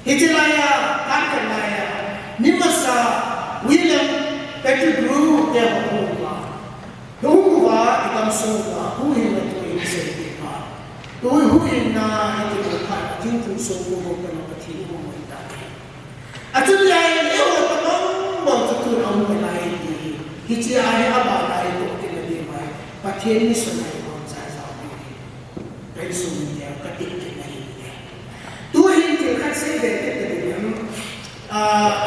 Hiche lai a, phat khat lai a, mi masa, William Pettigrew te ho hung uva. Hung uva, i gamsung uva, huhhingna thu in sei uva. Tu huhhingna, i ti uva, thingphung sung uva, Pathen uva, Achuti ahile eiho tabang bang chu tun ahung nalai ti hi. Hiche a hi abana itoh kit na diu ahi. Pathen mission a ibon cha jao diu ahi. Ka insung mite a katip kit na ahi. Tu hin thil khat sei be kit na diu ahi. Ah,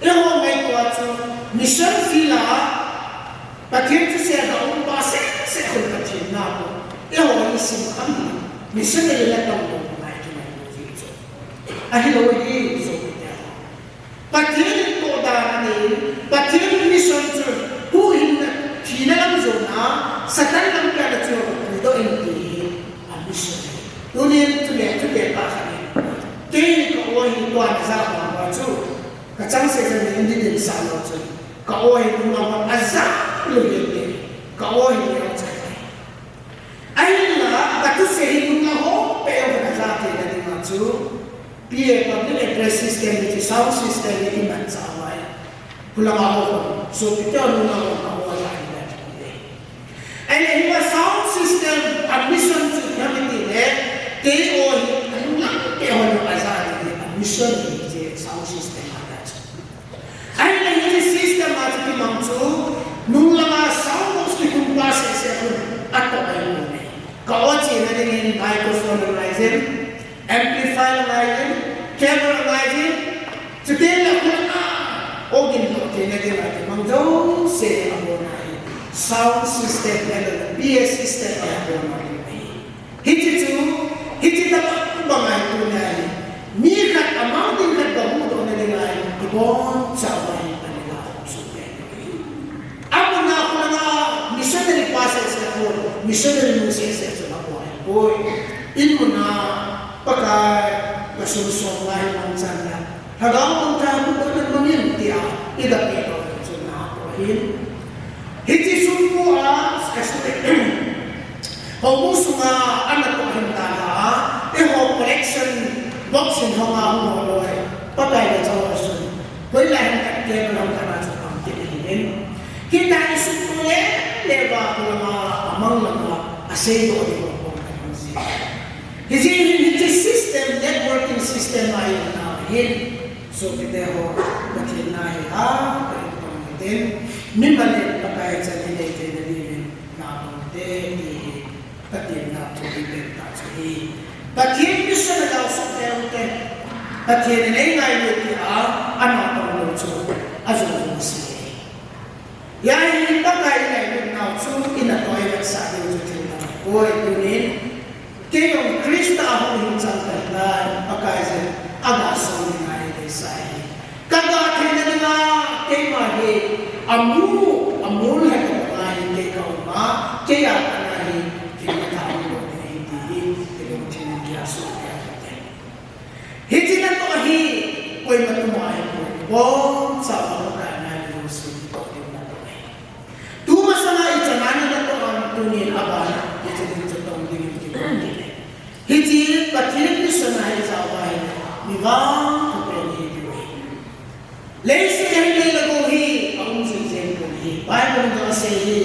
Eiho ngaito a chu mission field a Pathen thusei a ga um pa seh seh khun Pathen na pu. Eiho hi sim kham hi missionary la tong tong ngai kinai pu ji chu. Ahilou hi so pu tia. Pathen in toh dan anei, Pathen mission chu huhhingna thina lam jona, Satan lampi a na chu puidoh in ti hi a mission. Tunin chule chule pa khat in. Kei ka o hi tua na ja khom pa chu. Ka changseh jeh in din sah lou chun, ka o hi nunglam hon aja lou hel e, ka o hi neo chai e. Ahinla, ka thusei hi nunglam ho peh hon aja theina dinga chu, P A, public address system, hiche sound system hi imanchah uva ahi. Khulanga ho hon, sopite ho nunglam hon ka o aja hel e. Ahile hiche sound system a mission chu ipi ham itile, kei o hi anunglam peh hon aja hel e, a mission hi hiche sound system ahi chu. Ahile hiche system a chu kimang chu, nunglanga sound box kikhum pa seh seh khun atoh ahi pon e. Ka o chena dingin microphone angaijin, amplifier angaijin, cable angaijin, chuteng le khun a, organ toh theina dinga kimang jouse abona ahi. Sound system, ahilou le P A system abona ahi. Hiche chu, hiche tabang bang ahi tunia hi. Mi khat amang ding khat ga huhdohna dinga hi, ibonchauva hi, ani la hung sung e. Amun a khulanga missionary pa seh seh pon, missionary nu seh seh chu la pon. Poi, in mun a Pakai, sum som lai mangchan na. Lhagao mangchan bu ko na mangin tia, i ga pe ko chu na ko hin. Hiche sum ko a, houbung sunga ana toh hin ta na a, eiho collection box in hung a hung ho loi, Pakai le chau sun. Hoilai hin khat ke lam kana chu pang kit ahi in. Hitia i sum ko le, le va ko lama, amang lama, asei doh ding ko pang kit ahi in. Hiche, hiche system, networking system a i na hin. Sopite ho, Pathen na hi a, Pathen pang kit in. Mi malen Pakai chan i nei te na ding in, na pang te, ti hi. Pathen na thu hi pen ta chu hi. Pathen mission a lau suk te u te. Pathen in ei ngailu tia, ana pang lou chu, a jong jong si. Hia hi Pakai i ngailutnau chu, i natoh i vetsah diu chu thil dang. Oi, tunin, kei jong Christa a hung hing chang kahi tai, Pakai jin, a ga song ding a i deisah hi. Ka ga theina dinga, keima hi, amu, amu le ka ma hi, kei ka um a, kei a ka na hi, kei ka tha um lo ding ahi ti hi, kei jong thil kia so kia te. Hiche natoh hi, koima tuma hi, boncha a Pakai na hi, lungset toh ding natoh hi. Tu masanga i chan a natoh a tunin a bana, hiche ding chu tong ding in kibol kit e. Hiche Pathen mission a hi jao va hi, mi vang khat pen hi diu ahi. Leiset a hi nei le gou hi, a um jing jeng poi hi. Bible in jong asei hi.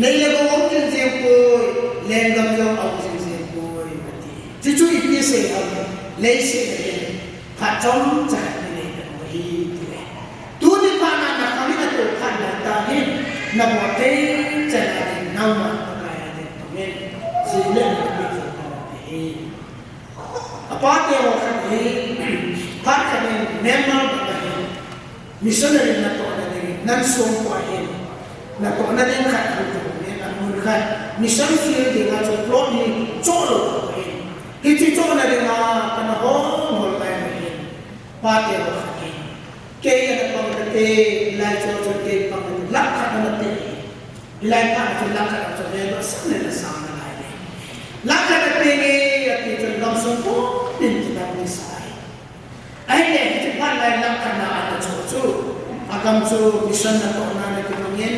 Nei le gou um jing jeng poi, lenggam jong um jing jeng poi, ati. Chuchu ipi asei ham, leiset a hi phat chomcha khat nei le gou hi, ti le. Tuni phat na na khang in atoh phat na ta hin, na bol thei chan a ding, nangma Pakai a ding tong in, jing le na pi jong ta hi. Apa te ho khat hi, phat khat in member bang ahi, missionary natohna ding, nan sung ko ahi, natohna ding khat ahi, amun khat, mission field ding a chu plot hi choh lou ahi. Hiche chohna ding a kana hol hol lai ahi. Pa te ho khat hi. Kei a na pang kate, lai cho cho kei pang kate, lakh khat ana pe. Hilai phat a chu lakh khat a chu ve lo sang le na sang na lai le. Lakh khat a pe nge ati chun gamsung pumpin kidang kisai. Ahile hiche phat lai lakh khat na ana cho chu. Agam chu mission natohna na kimangin.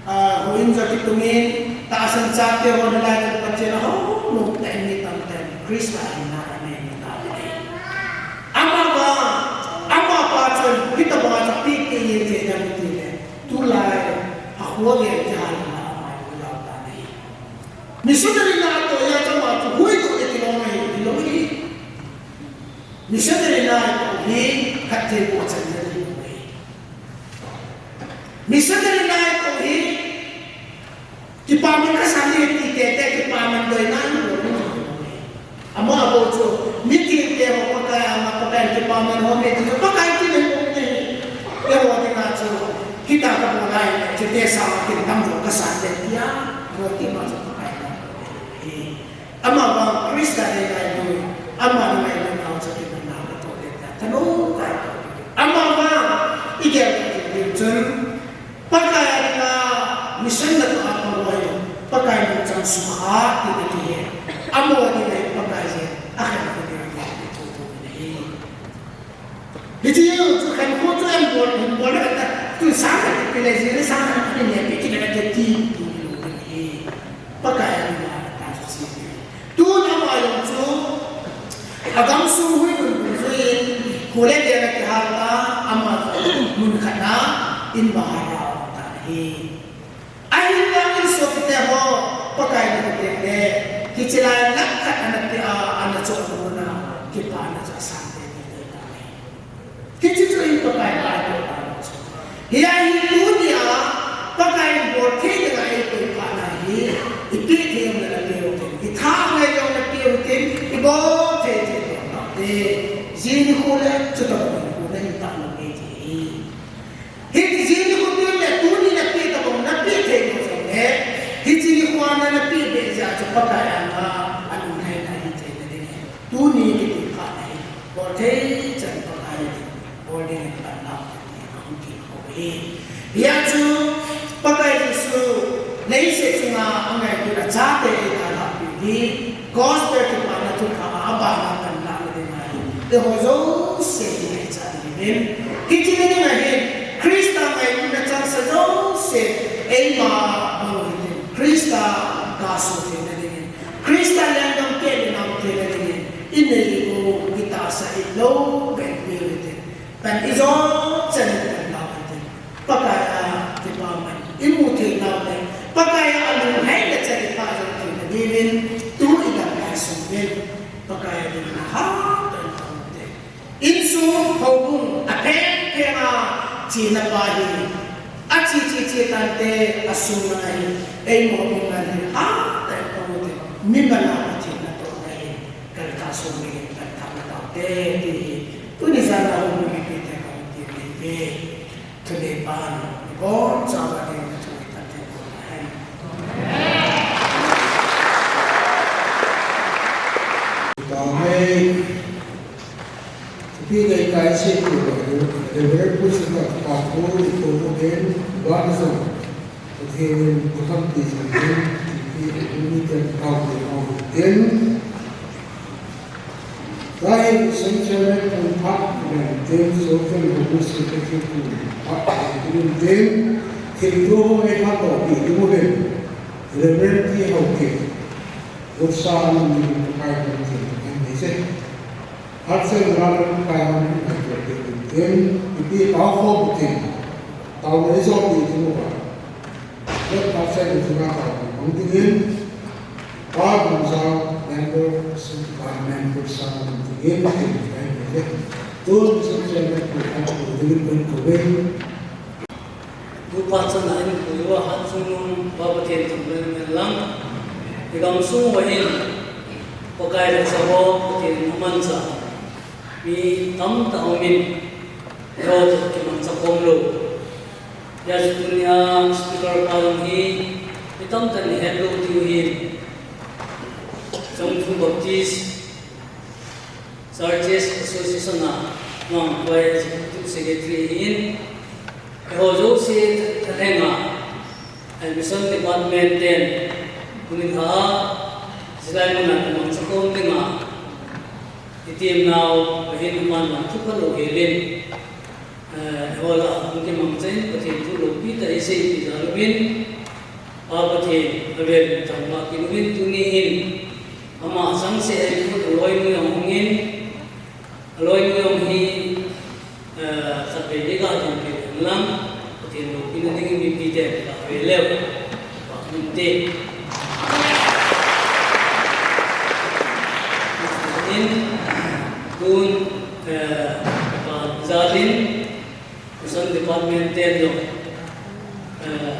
Ah, houin jong kitungin. Tahsan chate ho hilai chu Pathen a hou nom tah in mi tamtah in Christa hinna anei na tauve. Amavang, amapa chun, hitabang a chu pi pi yin thei dam ti le. Tulai, a kho ve ti ha la ama u lau ta nahi. Missionary na to ya chama chu hui to le ti lo nahi, ti lo hi. Missionary na to hi, khat thei ko chan na ti lo hi. Missionary na to hi, Kipaman kasah ni ti tete, kipaman doina ni bol ni. Ama bol chu, mi ti te ho Pakai ama Pakai kipaman ho me ti Pakai ti nei bol ni. Eiho dinga chu, kita ka bol lai, chu te sa ma kin tam jo kasah te tia, mo ti ma chu Pakai na. Amavang Christa nei ngailu, ama nei ngailu na chu kin na ka to te ta. Tanu ka. Amavang, i gel ka ti chun, Pakai a dinga mission natoh a pang ho hi, Pakai nungchang sukha ti na kihe. Amaho dinga hi Pakai jin, akhen kho ding ahi ti thu thu na hi. Hiche jong chu khen kho chu ahin bol, ahin bol le kata, tu sang khat ti le jin, sang khat ti le, pi ti le kati ti, ti lo na hi. Pakai a dinga ta chu si. Tun ama jong chu, agamsung hui mun mun jui in, khole dia na kihal ta, ama mun khat na, in bahar a um ta hi. Ahin vang in sopite ho, Pakai na kati le, hiche lai lakh khat ana pe a, ana cho a mun a, kipana chu asang te te ta hi. Hiche chu i Pakai a atoh a chu. Hia hi tunia, Pakai in bol thei dinga eipui phat na hi, i pe thei jong na pe u tin, i tha ngai jong na pe u tin, i bol thei thei jong na pe. Jing nikho le, chutabang nikho na hin tah lou nge ti hi. Hiche jing nikho tin le, tuni na pe tabang na pe thei lou jong le, hiche nikho a na na pe be jeh a chu Pakai anga, alunglhaina hi thei na ding ahi. Tuni kiti phat ahi, bol thei chan Pakai ding, bol ding in pan lam kiti ahung kit ho hi. Hia chu Pakai Jesu leiset chunga angailutna chate hi dalhah piu hi, gospel kipana thupha a abana pan lam ding ahi. Eiho jouse hi ngaicha ding ahi. Hiche ni ding ahi, Christa ngailutna changsa jouse eima bol u hite. Christa gasoh theina dingin, Christa lengdam keh le nau theina dingin, inei u, itahsa, ilou, beng peh u hite. Pan ijot chan in pan lau hite. Pakai a kipaman imu thei nau le, Pakai a alunghei le chan ipa jong theina dingin, tu idam lai sung uvin, Pakai a dingin hatah in pang u hite. Insung houbung apeng peng a chena pa hi, ache che che tante, asung lang a hi, eimo min lang hi, hatah in pang u hite, mi man a Pathen natohna hi, kaltah sung dingin kaltah na taute, ti hi, tuni jan a houbung mipite kati ahi ve. Tuni pan, ibonchauva ding thu ipat thei u ahi. Amen. Ipi ngai kai se tu ba, Reverend Pu Sita pa ko ko ko den ba na so. Pathen in ko tham ti sa den, ipi ni ten tau te mau den. Tahin Mission Chairman pu phat, Reverend James Jotham, Hobu Secretary pu phat, Reverend James, thil tu ho ngai phat to pi tu mo ben. Reverend T Haokip, Gupsa amin ni pu kai pu ti, kan ni se. Phat se na pu kai pu kai pu ti, ipi tao ho pu ti. Tao nei so pi tu mo ba. Let us say, we do not have the meeting in Pa Bungsa member, Mission Department member, Mission Chairman, Pu Khan, Pu Dingin, Pu Khan, Pu Dingin, Pu Khan. Pu Pathen a in Pu Yowa Hansung Nung, Pa Pathen thangvah in lang. Igam sung uva hin, Pakai le Chapa Pathen in amanchah mi tamtah aumin, eiho toh kimangcha khom lou. Hijeh chun tunia speaker pa jong hi, mi tamtah in ihet lou diu ahin. Chongthu Baptist Churches Association a, amang Choir Executive Secretary ahin, eiho jouse thalheng a, Mission Department ten, tuni lha a, hilai mun a kimangcha khom ding a, item nau, ahin aman vang thu phalou helin, eh, eiho lah a hung kimangcha in Pathen thu loupi tah isei ti jal uvin, Pa Pathen, avel in thangvah kit uvin tuni hin, ama changseh a ikut aloinu jong hung in, aloinu jong hi, eh, khatvei ding a dinpi hen lang, Pathen loupina dingin mipite kave leu, Pa min te. In, tun, eh, Pa Jalin, Mission Department ten jong, eh,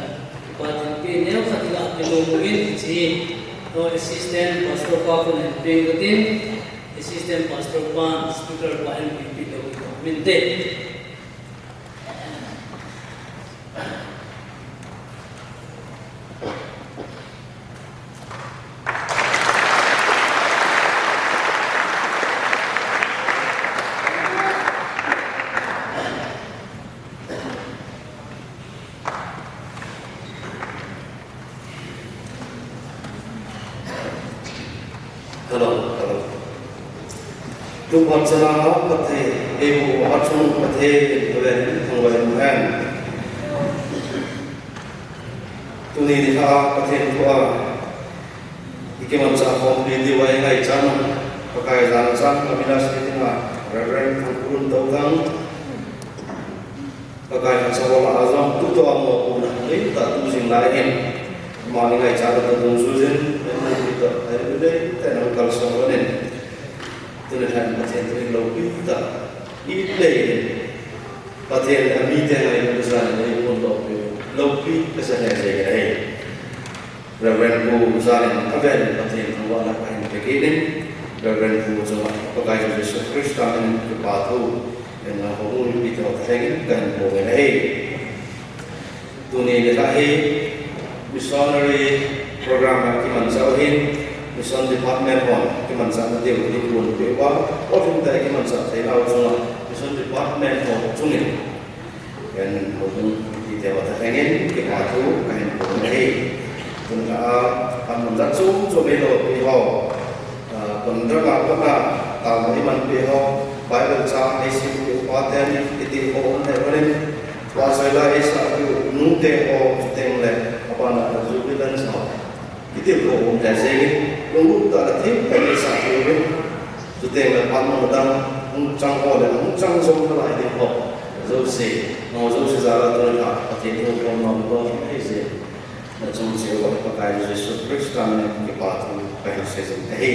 Pathen pi neo khat iga pe nom uvin, hiche, Assistant Pastor pa khun ahin peng katin, Assistant Pastor pan, Speaker pa ahin peng peh lou u min te. Hello, hello. Tukhon chana ha Pathen, eiho a chung Pathen, avel in thangvah in um hen. Tuni nikho a Pathen thu a ikimanchah khompi diu a ingaichat u, Pakai jana chang a mina sei dinga, Reverend Thangkhulun Touthang, Pakai lhacha ho lah a jong tutua mopohna neitah tu jing lai in, ama ingaichat u toh dungjuiyin, eimani toh, eimani toh, eimani toh, eimani toh, tuni lhan Pathen thu in loupi tah, i lei in, Pathen in amite ngailutna jal in eiphondoh peh u, loupi kasa lheh jeng in ahi. Reverend Pu Jalin avel in Pathen thangvahna kahin pe kit in, Reverend Pu chunga Pakai Jesu Christa min in kipa thu, in lang ho mun pi tho thalheng in kahin pong in ahi. Tuni nikho hi missionary program a kimanchah u hin, mission department hon kimanchahna diu hi pon peh uva, aw lhingtah a kimanchah thei nau chunga mission department ho chungin Ken houbung mipite ho thalheng in kipa thu kahin pon ahi. Tun lha a, pan manjat chom chom eilou pi ho, ah, tun lha a pan a, tao iman pi ho, Bible chang eisim diu pa ten, kitilkhou um lheh uvin, Pastor la eisah diu nu te ho, chuteng le, abana jubilant ho, kitilkhou um lheh jengin, lunglut tah le thim tah in eisah diu vin, chuteng le phat mun dang, hung chang ho le, hung chang jom nalai ding ho, jouse, nangho jouse jal a tuni a, Pathen thu khom nom lou hi jeng. Nachung cheh uva Pakai Jesu Christa min in kipa thu kahin sei jing ahi.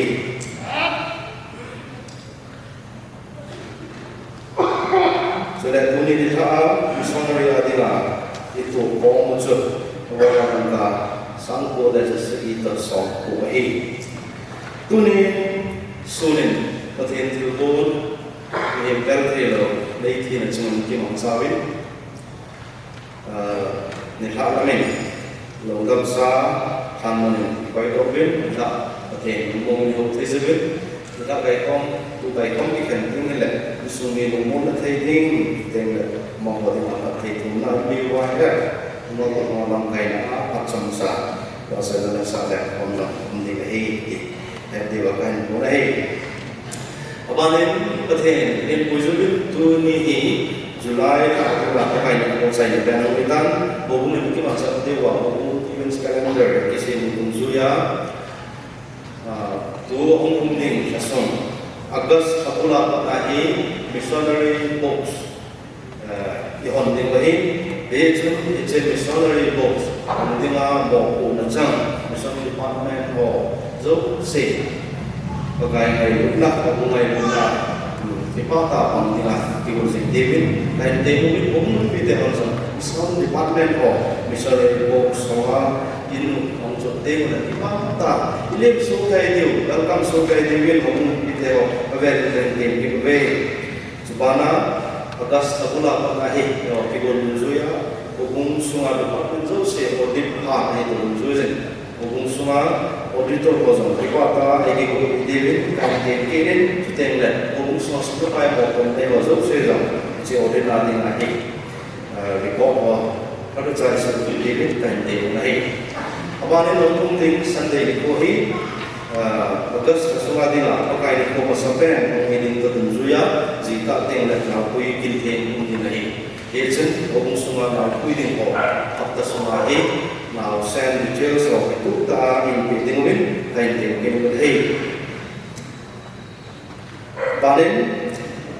Chule tuni nilhah a missionary a dinga itup khom u chu Reverend Lamka, sangko le jasagi toh somko ahi. Tuni sunin Pathen thilgon, mihem pel theilou, meithina chunga kimangcha uvin, Ah, nilhah lamin, lungdamsa, lhanmonin, koi tou vin, nilhah, Pathen lungmong in hou thei jiuvin, nilhah kaikhom, tu kaikhom kikhen ding hile, insung mi lungmonna thei ding, teng le, amaho dinga phatthei thumna in mi uva hile, amaho lamkaina a, phatchomsa, pasal le sa le, khom ding ahi, ti, het diuva kahin pon ahi. Abanin Pathen in puijuiyin tuni hi July lha a Pakai nikho chaina pen ahung hitan, houbung in kimanchah diuva, houbung events calendar kisem dungjuiya, ah, tu ahung um ding lhasung August lha bula pat a hi missionary books, eh, ihon ding u ahi. Hichun hiche missionary books hon dinga mopohna chang, mission department ho jouse, Pakai ngailutna, Pakai ngailutna, um, kipah tah a pang dinga kihou jing diuvin kahin temuvin, houbung mipite hon jong mission department ho, missionary books ho a, in hung chot teng ule kipah tah a ilim sohkei diu, welcome sohkei diuvin, houbung mipite ho avel in kahin tem kit uve. Chubana, August lha bula pat a hi, eh, kigon dungjuiya, houbung sunga department jouse audit pha ahi toh dungjuiyin, houbung sunga auditor ho jong kipah tah a eikigong diuvin kahin tem kit in, chuteng le houbung sunga sum le pai ho kon te ho jouse jong hiche audit a dinga hi, eh, report ho phatechan isoh kit diuvin kahin tem u ahi. Abanin ahung um ding Sunday nikho hi, ah, August lha sunga dinga Pakai nikho masapen ahung hi ding toh dungjuiya, jingkah teng le naopui kintheng um ding ahi. Hichun houbung sunga naopui ding ho, hapta sunga hi naosen details ho kitup tah a eipeh diuvin kahin tem kit u ahi. Abanin,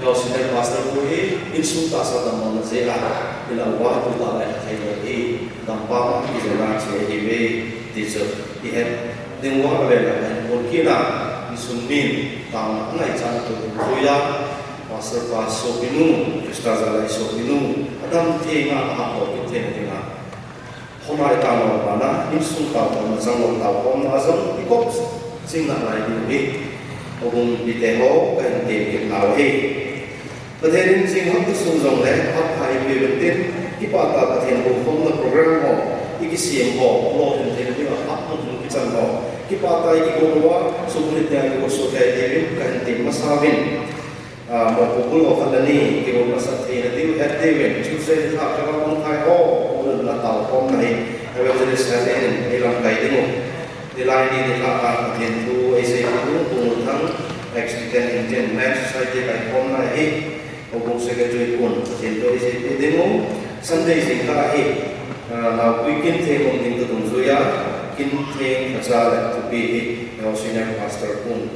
Senior Pastor pu hi insung tahsa damlouna jeh a, ilah uva tu tah le thei lou hi, dampa ma kijona che ahiuve, ti chu ihet diu avel a kahin pon kit a, insung min taona angaichat u toh dungjuiya, Pastor pa sopinu, Christa jal'a sopinu, adam theng a, ahahsa kit theina dinga, khonai tah lou bana, insung taokhomna, changlou taokhomna a jong ikop jing nalai diu hi, houbung mipite ho kahin tem kit nau ahi. Pathen in jing hapta sung jongle phat pha eipeh uvin tin, kipah tah a Pathen houkhomna program ho ikisem ho, lolhin theina dinga phat hung kichan ho, kipah tah a ikigong uva, sum le pai a ikigong sohkei diuvin kahin tem masa uvin. Ah, mopo bul ho khat le ni kigong masat theina diu het diuvin, Tuesday nilhah a Reverend Mangthai ho, houlimna taokhomna hi Evangelist Helen in eilamkai ding u. Nilai ni nilhah a Pathen thu eiseipeh ding u Pu Ngulthang, Ex-Deacon Indian Men's Society a kaikhomna hi, houbung secretary pun Pathen thu eiseipeh ding u. Sunday jingkah hi, ah, naopui kintheng um ding toh dungjuiya, kintheng lhacha le thupi hi, Senior Pastor pun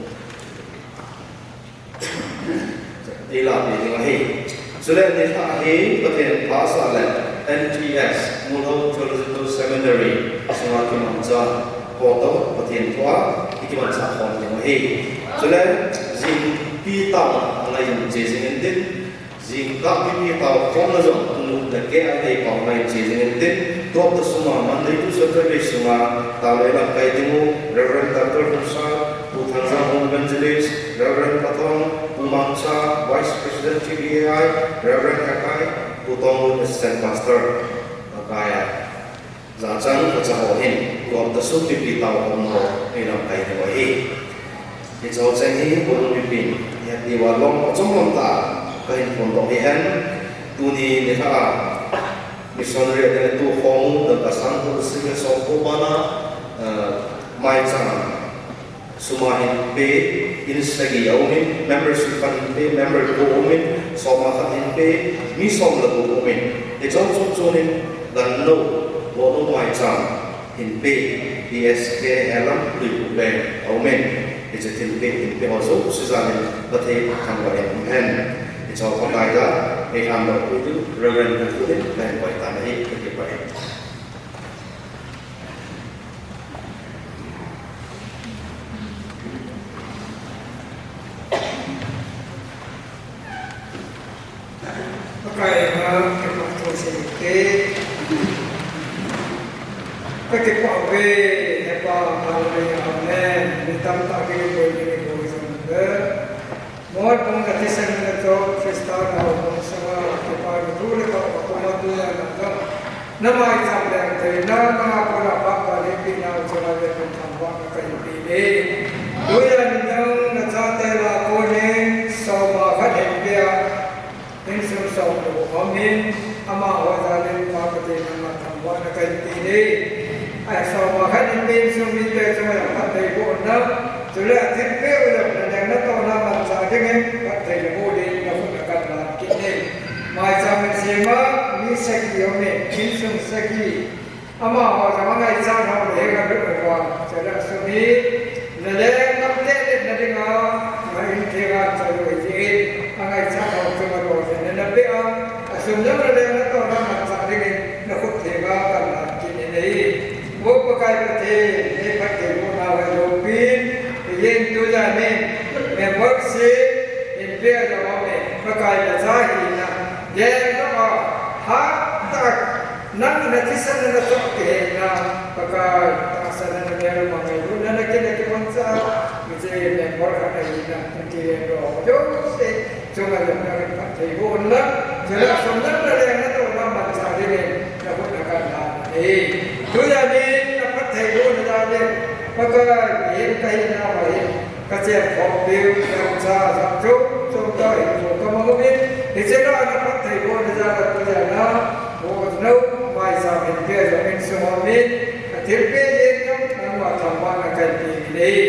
eilahpeh ding ahi. Chule nilhah hi Pathen pha sah le N T S, Muolho Theological Seminary, sunga kimangcha ho toh Pathen thu a ikimanchah khom ding ahi. Chule jingpi taona angai in che jing intin, jingkah mipi taokhomna jong tunu le kei a eipao angai che jing intin, tu hapta sunga Monday to Saturday sunga taona eilamkai ding u Reverend Doctor Hungsal, Pu Thangjang Home Evangelist, Reverend Pathong, Pu Mangcha, Vice President T B A I, Reverend Hakai, Pu Tonglut, Assistant Pastor. Pakai a jachat lhacha ho hin, tu hapta sung mipi taokhomna ho eilamkai ding u ahi. Hiche ho cheng hi, houbung mipin ihet diuva lom achom lom tah a kahin phondoh ahi. Tuni nilhah a missionary a dinga itup khom u, Lamka sangko le somko bana, eh, maicham Sum a hin pe, in sagi aumin, membership fund hin pe, member ko aumin, som a khat hin pe, mi som le gup aumin. Hiche chom chom chom in, ganlou, lolou maicham hin pe, P S K Helam Luipu Bank aumin. Hiche thil pe hin pe ho jouse jal in, Pathen thangvah in umhen. Hiche ho phatna a, eiham lou pi diu, Reverend Pu Pu in, len pai tan ahi, kakipah e. Pakai a, kipa thu seiyu hite. Kakipah uve, Hepa, Hallelujah, Amen. Mi tamtah kiboi kiboi jong uve. Mot bung na thisan na cho Christa na ho bung sanga kipa ni thu le ka pa ko ma tu na na na. Na maicham leng thei na na ko na pa pa ni pi na cho na le kan tham wa na kai pi ni. Tu ya ni nang na cha te la ko ni so ma khat hin pia. Insung som lo amin, amaho jal in Pa Pathen nangma thangvahna kahin pe e. Ahi, som a khat in insung mite chunga phattheibohna, chule athilpeh u jong naleng natohna manchah dingin phatthei naboh dingin nakhut nakan lan kit e. Maicham in sema mi sagi aume, insung sagi. Amaho jong angaichat ho le henga lut uva, chule asum hi naleng namteh letna dinga, na in theng a choi u hijeh in, angaichat ho chunga lolhinna napeh a, asum jong naleng natohna manchah dingin nakhut theng a kan lan kit in ahi. O Pakai Pathen, nei phattheibohna ho loupin, hijeh in tujan in, membership in peh a jong aume, Pakai nacha hina, gel doh a, hattah a, nang nathisan na nachoh kihei na, Pakai, tahsan na namel mangailut na, nakin nakimanchah, hijeh in member khat ahina, nakihen doh jouse chunga jong nangin phattheiboh un lang, chule asum jong naleng natohna manchah dingin nakhut nakan lan e. Tujan in naphattheibohna jal in, Pakai, mihem kahina uva hin, kachen khompiu, kacha jat chom chom kahin, kamang uvin, hiche lah a naphattheibohna jal a tujan a, o, nou, maicham hin peh a jong insung aumin, athilpeh jeng jong nangma thangvahna kahin pe in ahi.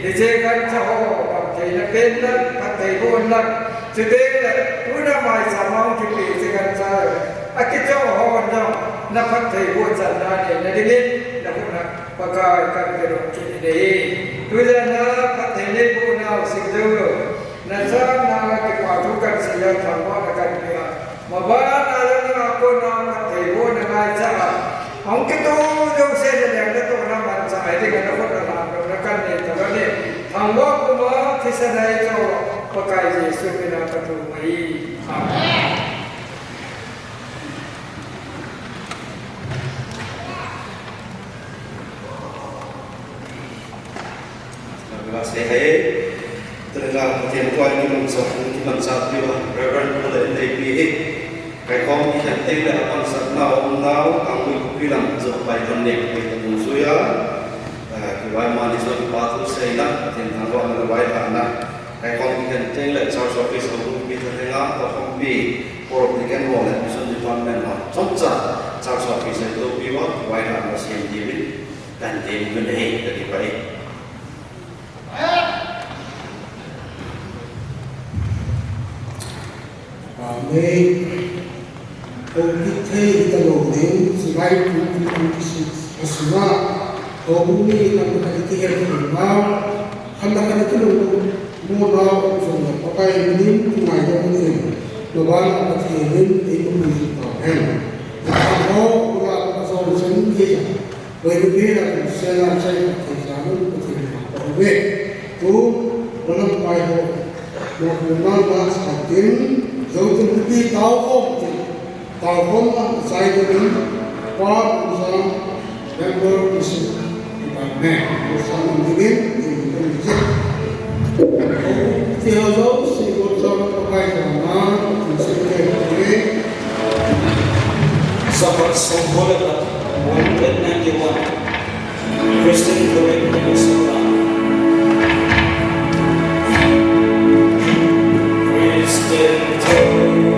Hiche gancha ho, damtheina pen lang, phattheiboh un lang, chuteng le, tuna maicham a hung kipeh hiche gancha ho, akichoh ho jong, naphattheiboh channa neina dingin, nakhut na Pakai kan pedoh kit in ahi. Tujan a phatthei neiboh nau sing joulou. Nachang na kipa thu kansei a thangvahna kanpeh a. Maban a jong nanga kona phattheibohna ngaichat a, ahung kitoh jouse naleng natohna manchah ding a nakhut nalan dohna kannei tauvin, thangvah puma thisan a eichoh Pakai Jesu mina kathum ahi. Amen. Nabla se hai, tengah Pathen thu a kimanchah, kimanchah diu a, Reverend Pu le in leipi hi. Kaikhom kikhen teng le apansatna umnau, Kangpokpi lam joh pai kon ne, pai kon jui a. Ah, kivai mani jong kipa thu seina, Pathen thangvahna le vailhahna. Kaikhom kikhen teng le church office a hung pi tha thenga, tokhompi, Purok Deacon ho le Mission Department ho, chomcha church office a loupi uva, vailhahna sem diuvin, kan tem uvin ahi, kakipah e. Amen. Houpi thei hitalou ding, July twenty twenty-six a sunga, houbung ni lam khat i kihel thei nau, khat le khat i kilungmo nau um jongle Pakai minin kingaidam utin, maban a Pathen in eipopeh jing tauhen. Ho, ula ka jong chen geiya. Koi ni pia na kun sela chai ka thei sa nun ka thei na ka uve. Tu, walang pai ho. Na kun na na sa tin, zo tin pi tau khom tin. Tau khom na chai tin, pa kun sa, member isu. Amen. Kun sa nun tin, tin, tin, tin. Ti ho jouse, kun sa nun Pakai jana, kun sa nun Pakai. Support song ho le one hundred ninety-one. Christian Glory Ministry. Christian Glory.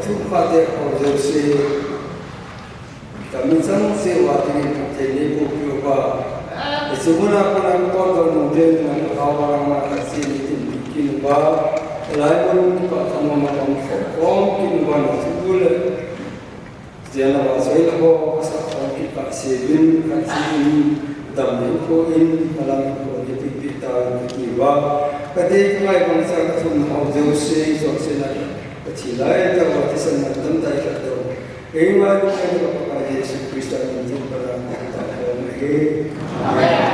Thu pha te ko jouse, ka min chang se wa te ni te ni ko pio ba. Isi muna ko na ko to nu te na ko ha wa ma ka se ni tin kin ba. Lai ko nu ka ka ma ma ko ko kin ba na chu le. Jana wa soi la ko sa ko ki ka se bin ka se ni dam ni ko in alam ko ni pi pi ta ni ba. Ka te ko mai bang sa ka thum hau jouse jouse na. Ka thi lai ta wa ti san na tam tai ka to. Kei ma lu ka to ka Jesu Krista min tin ka la ta ko na he. Amen.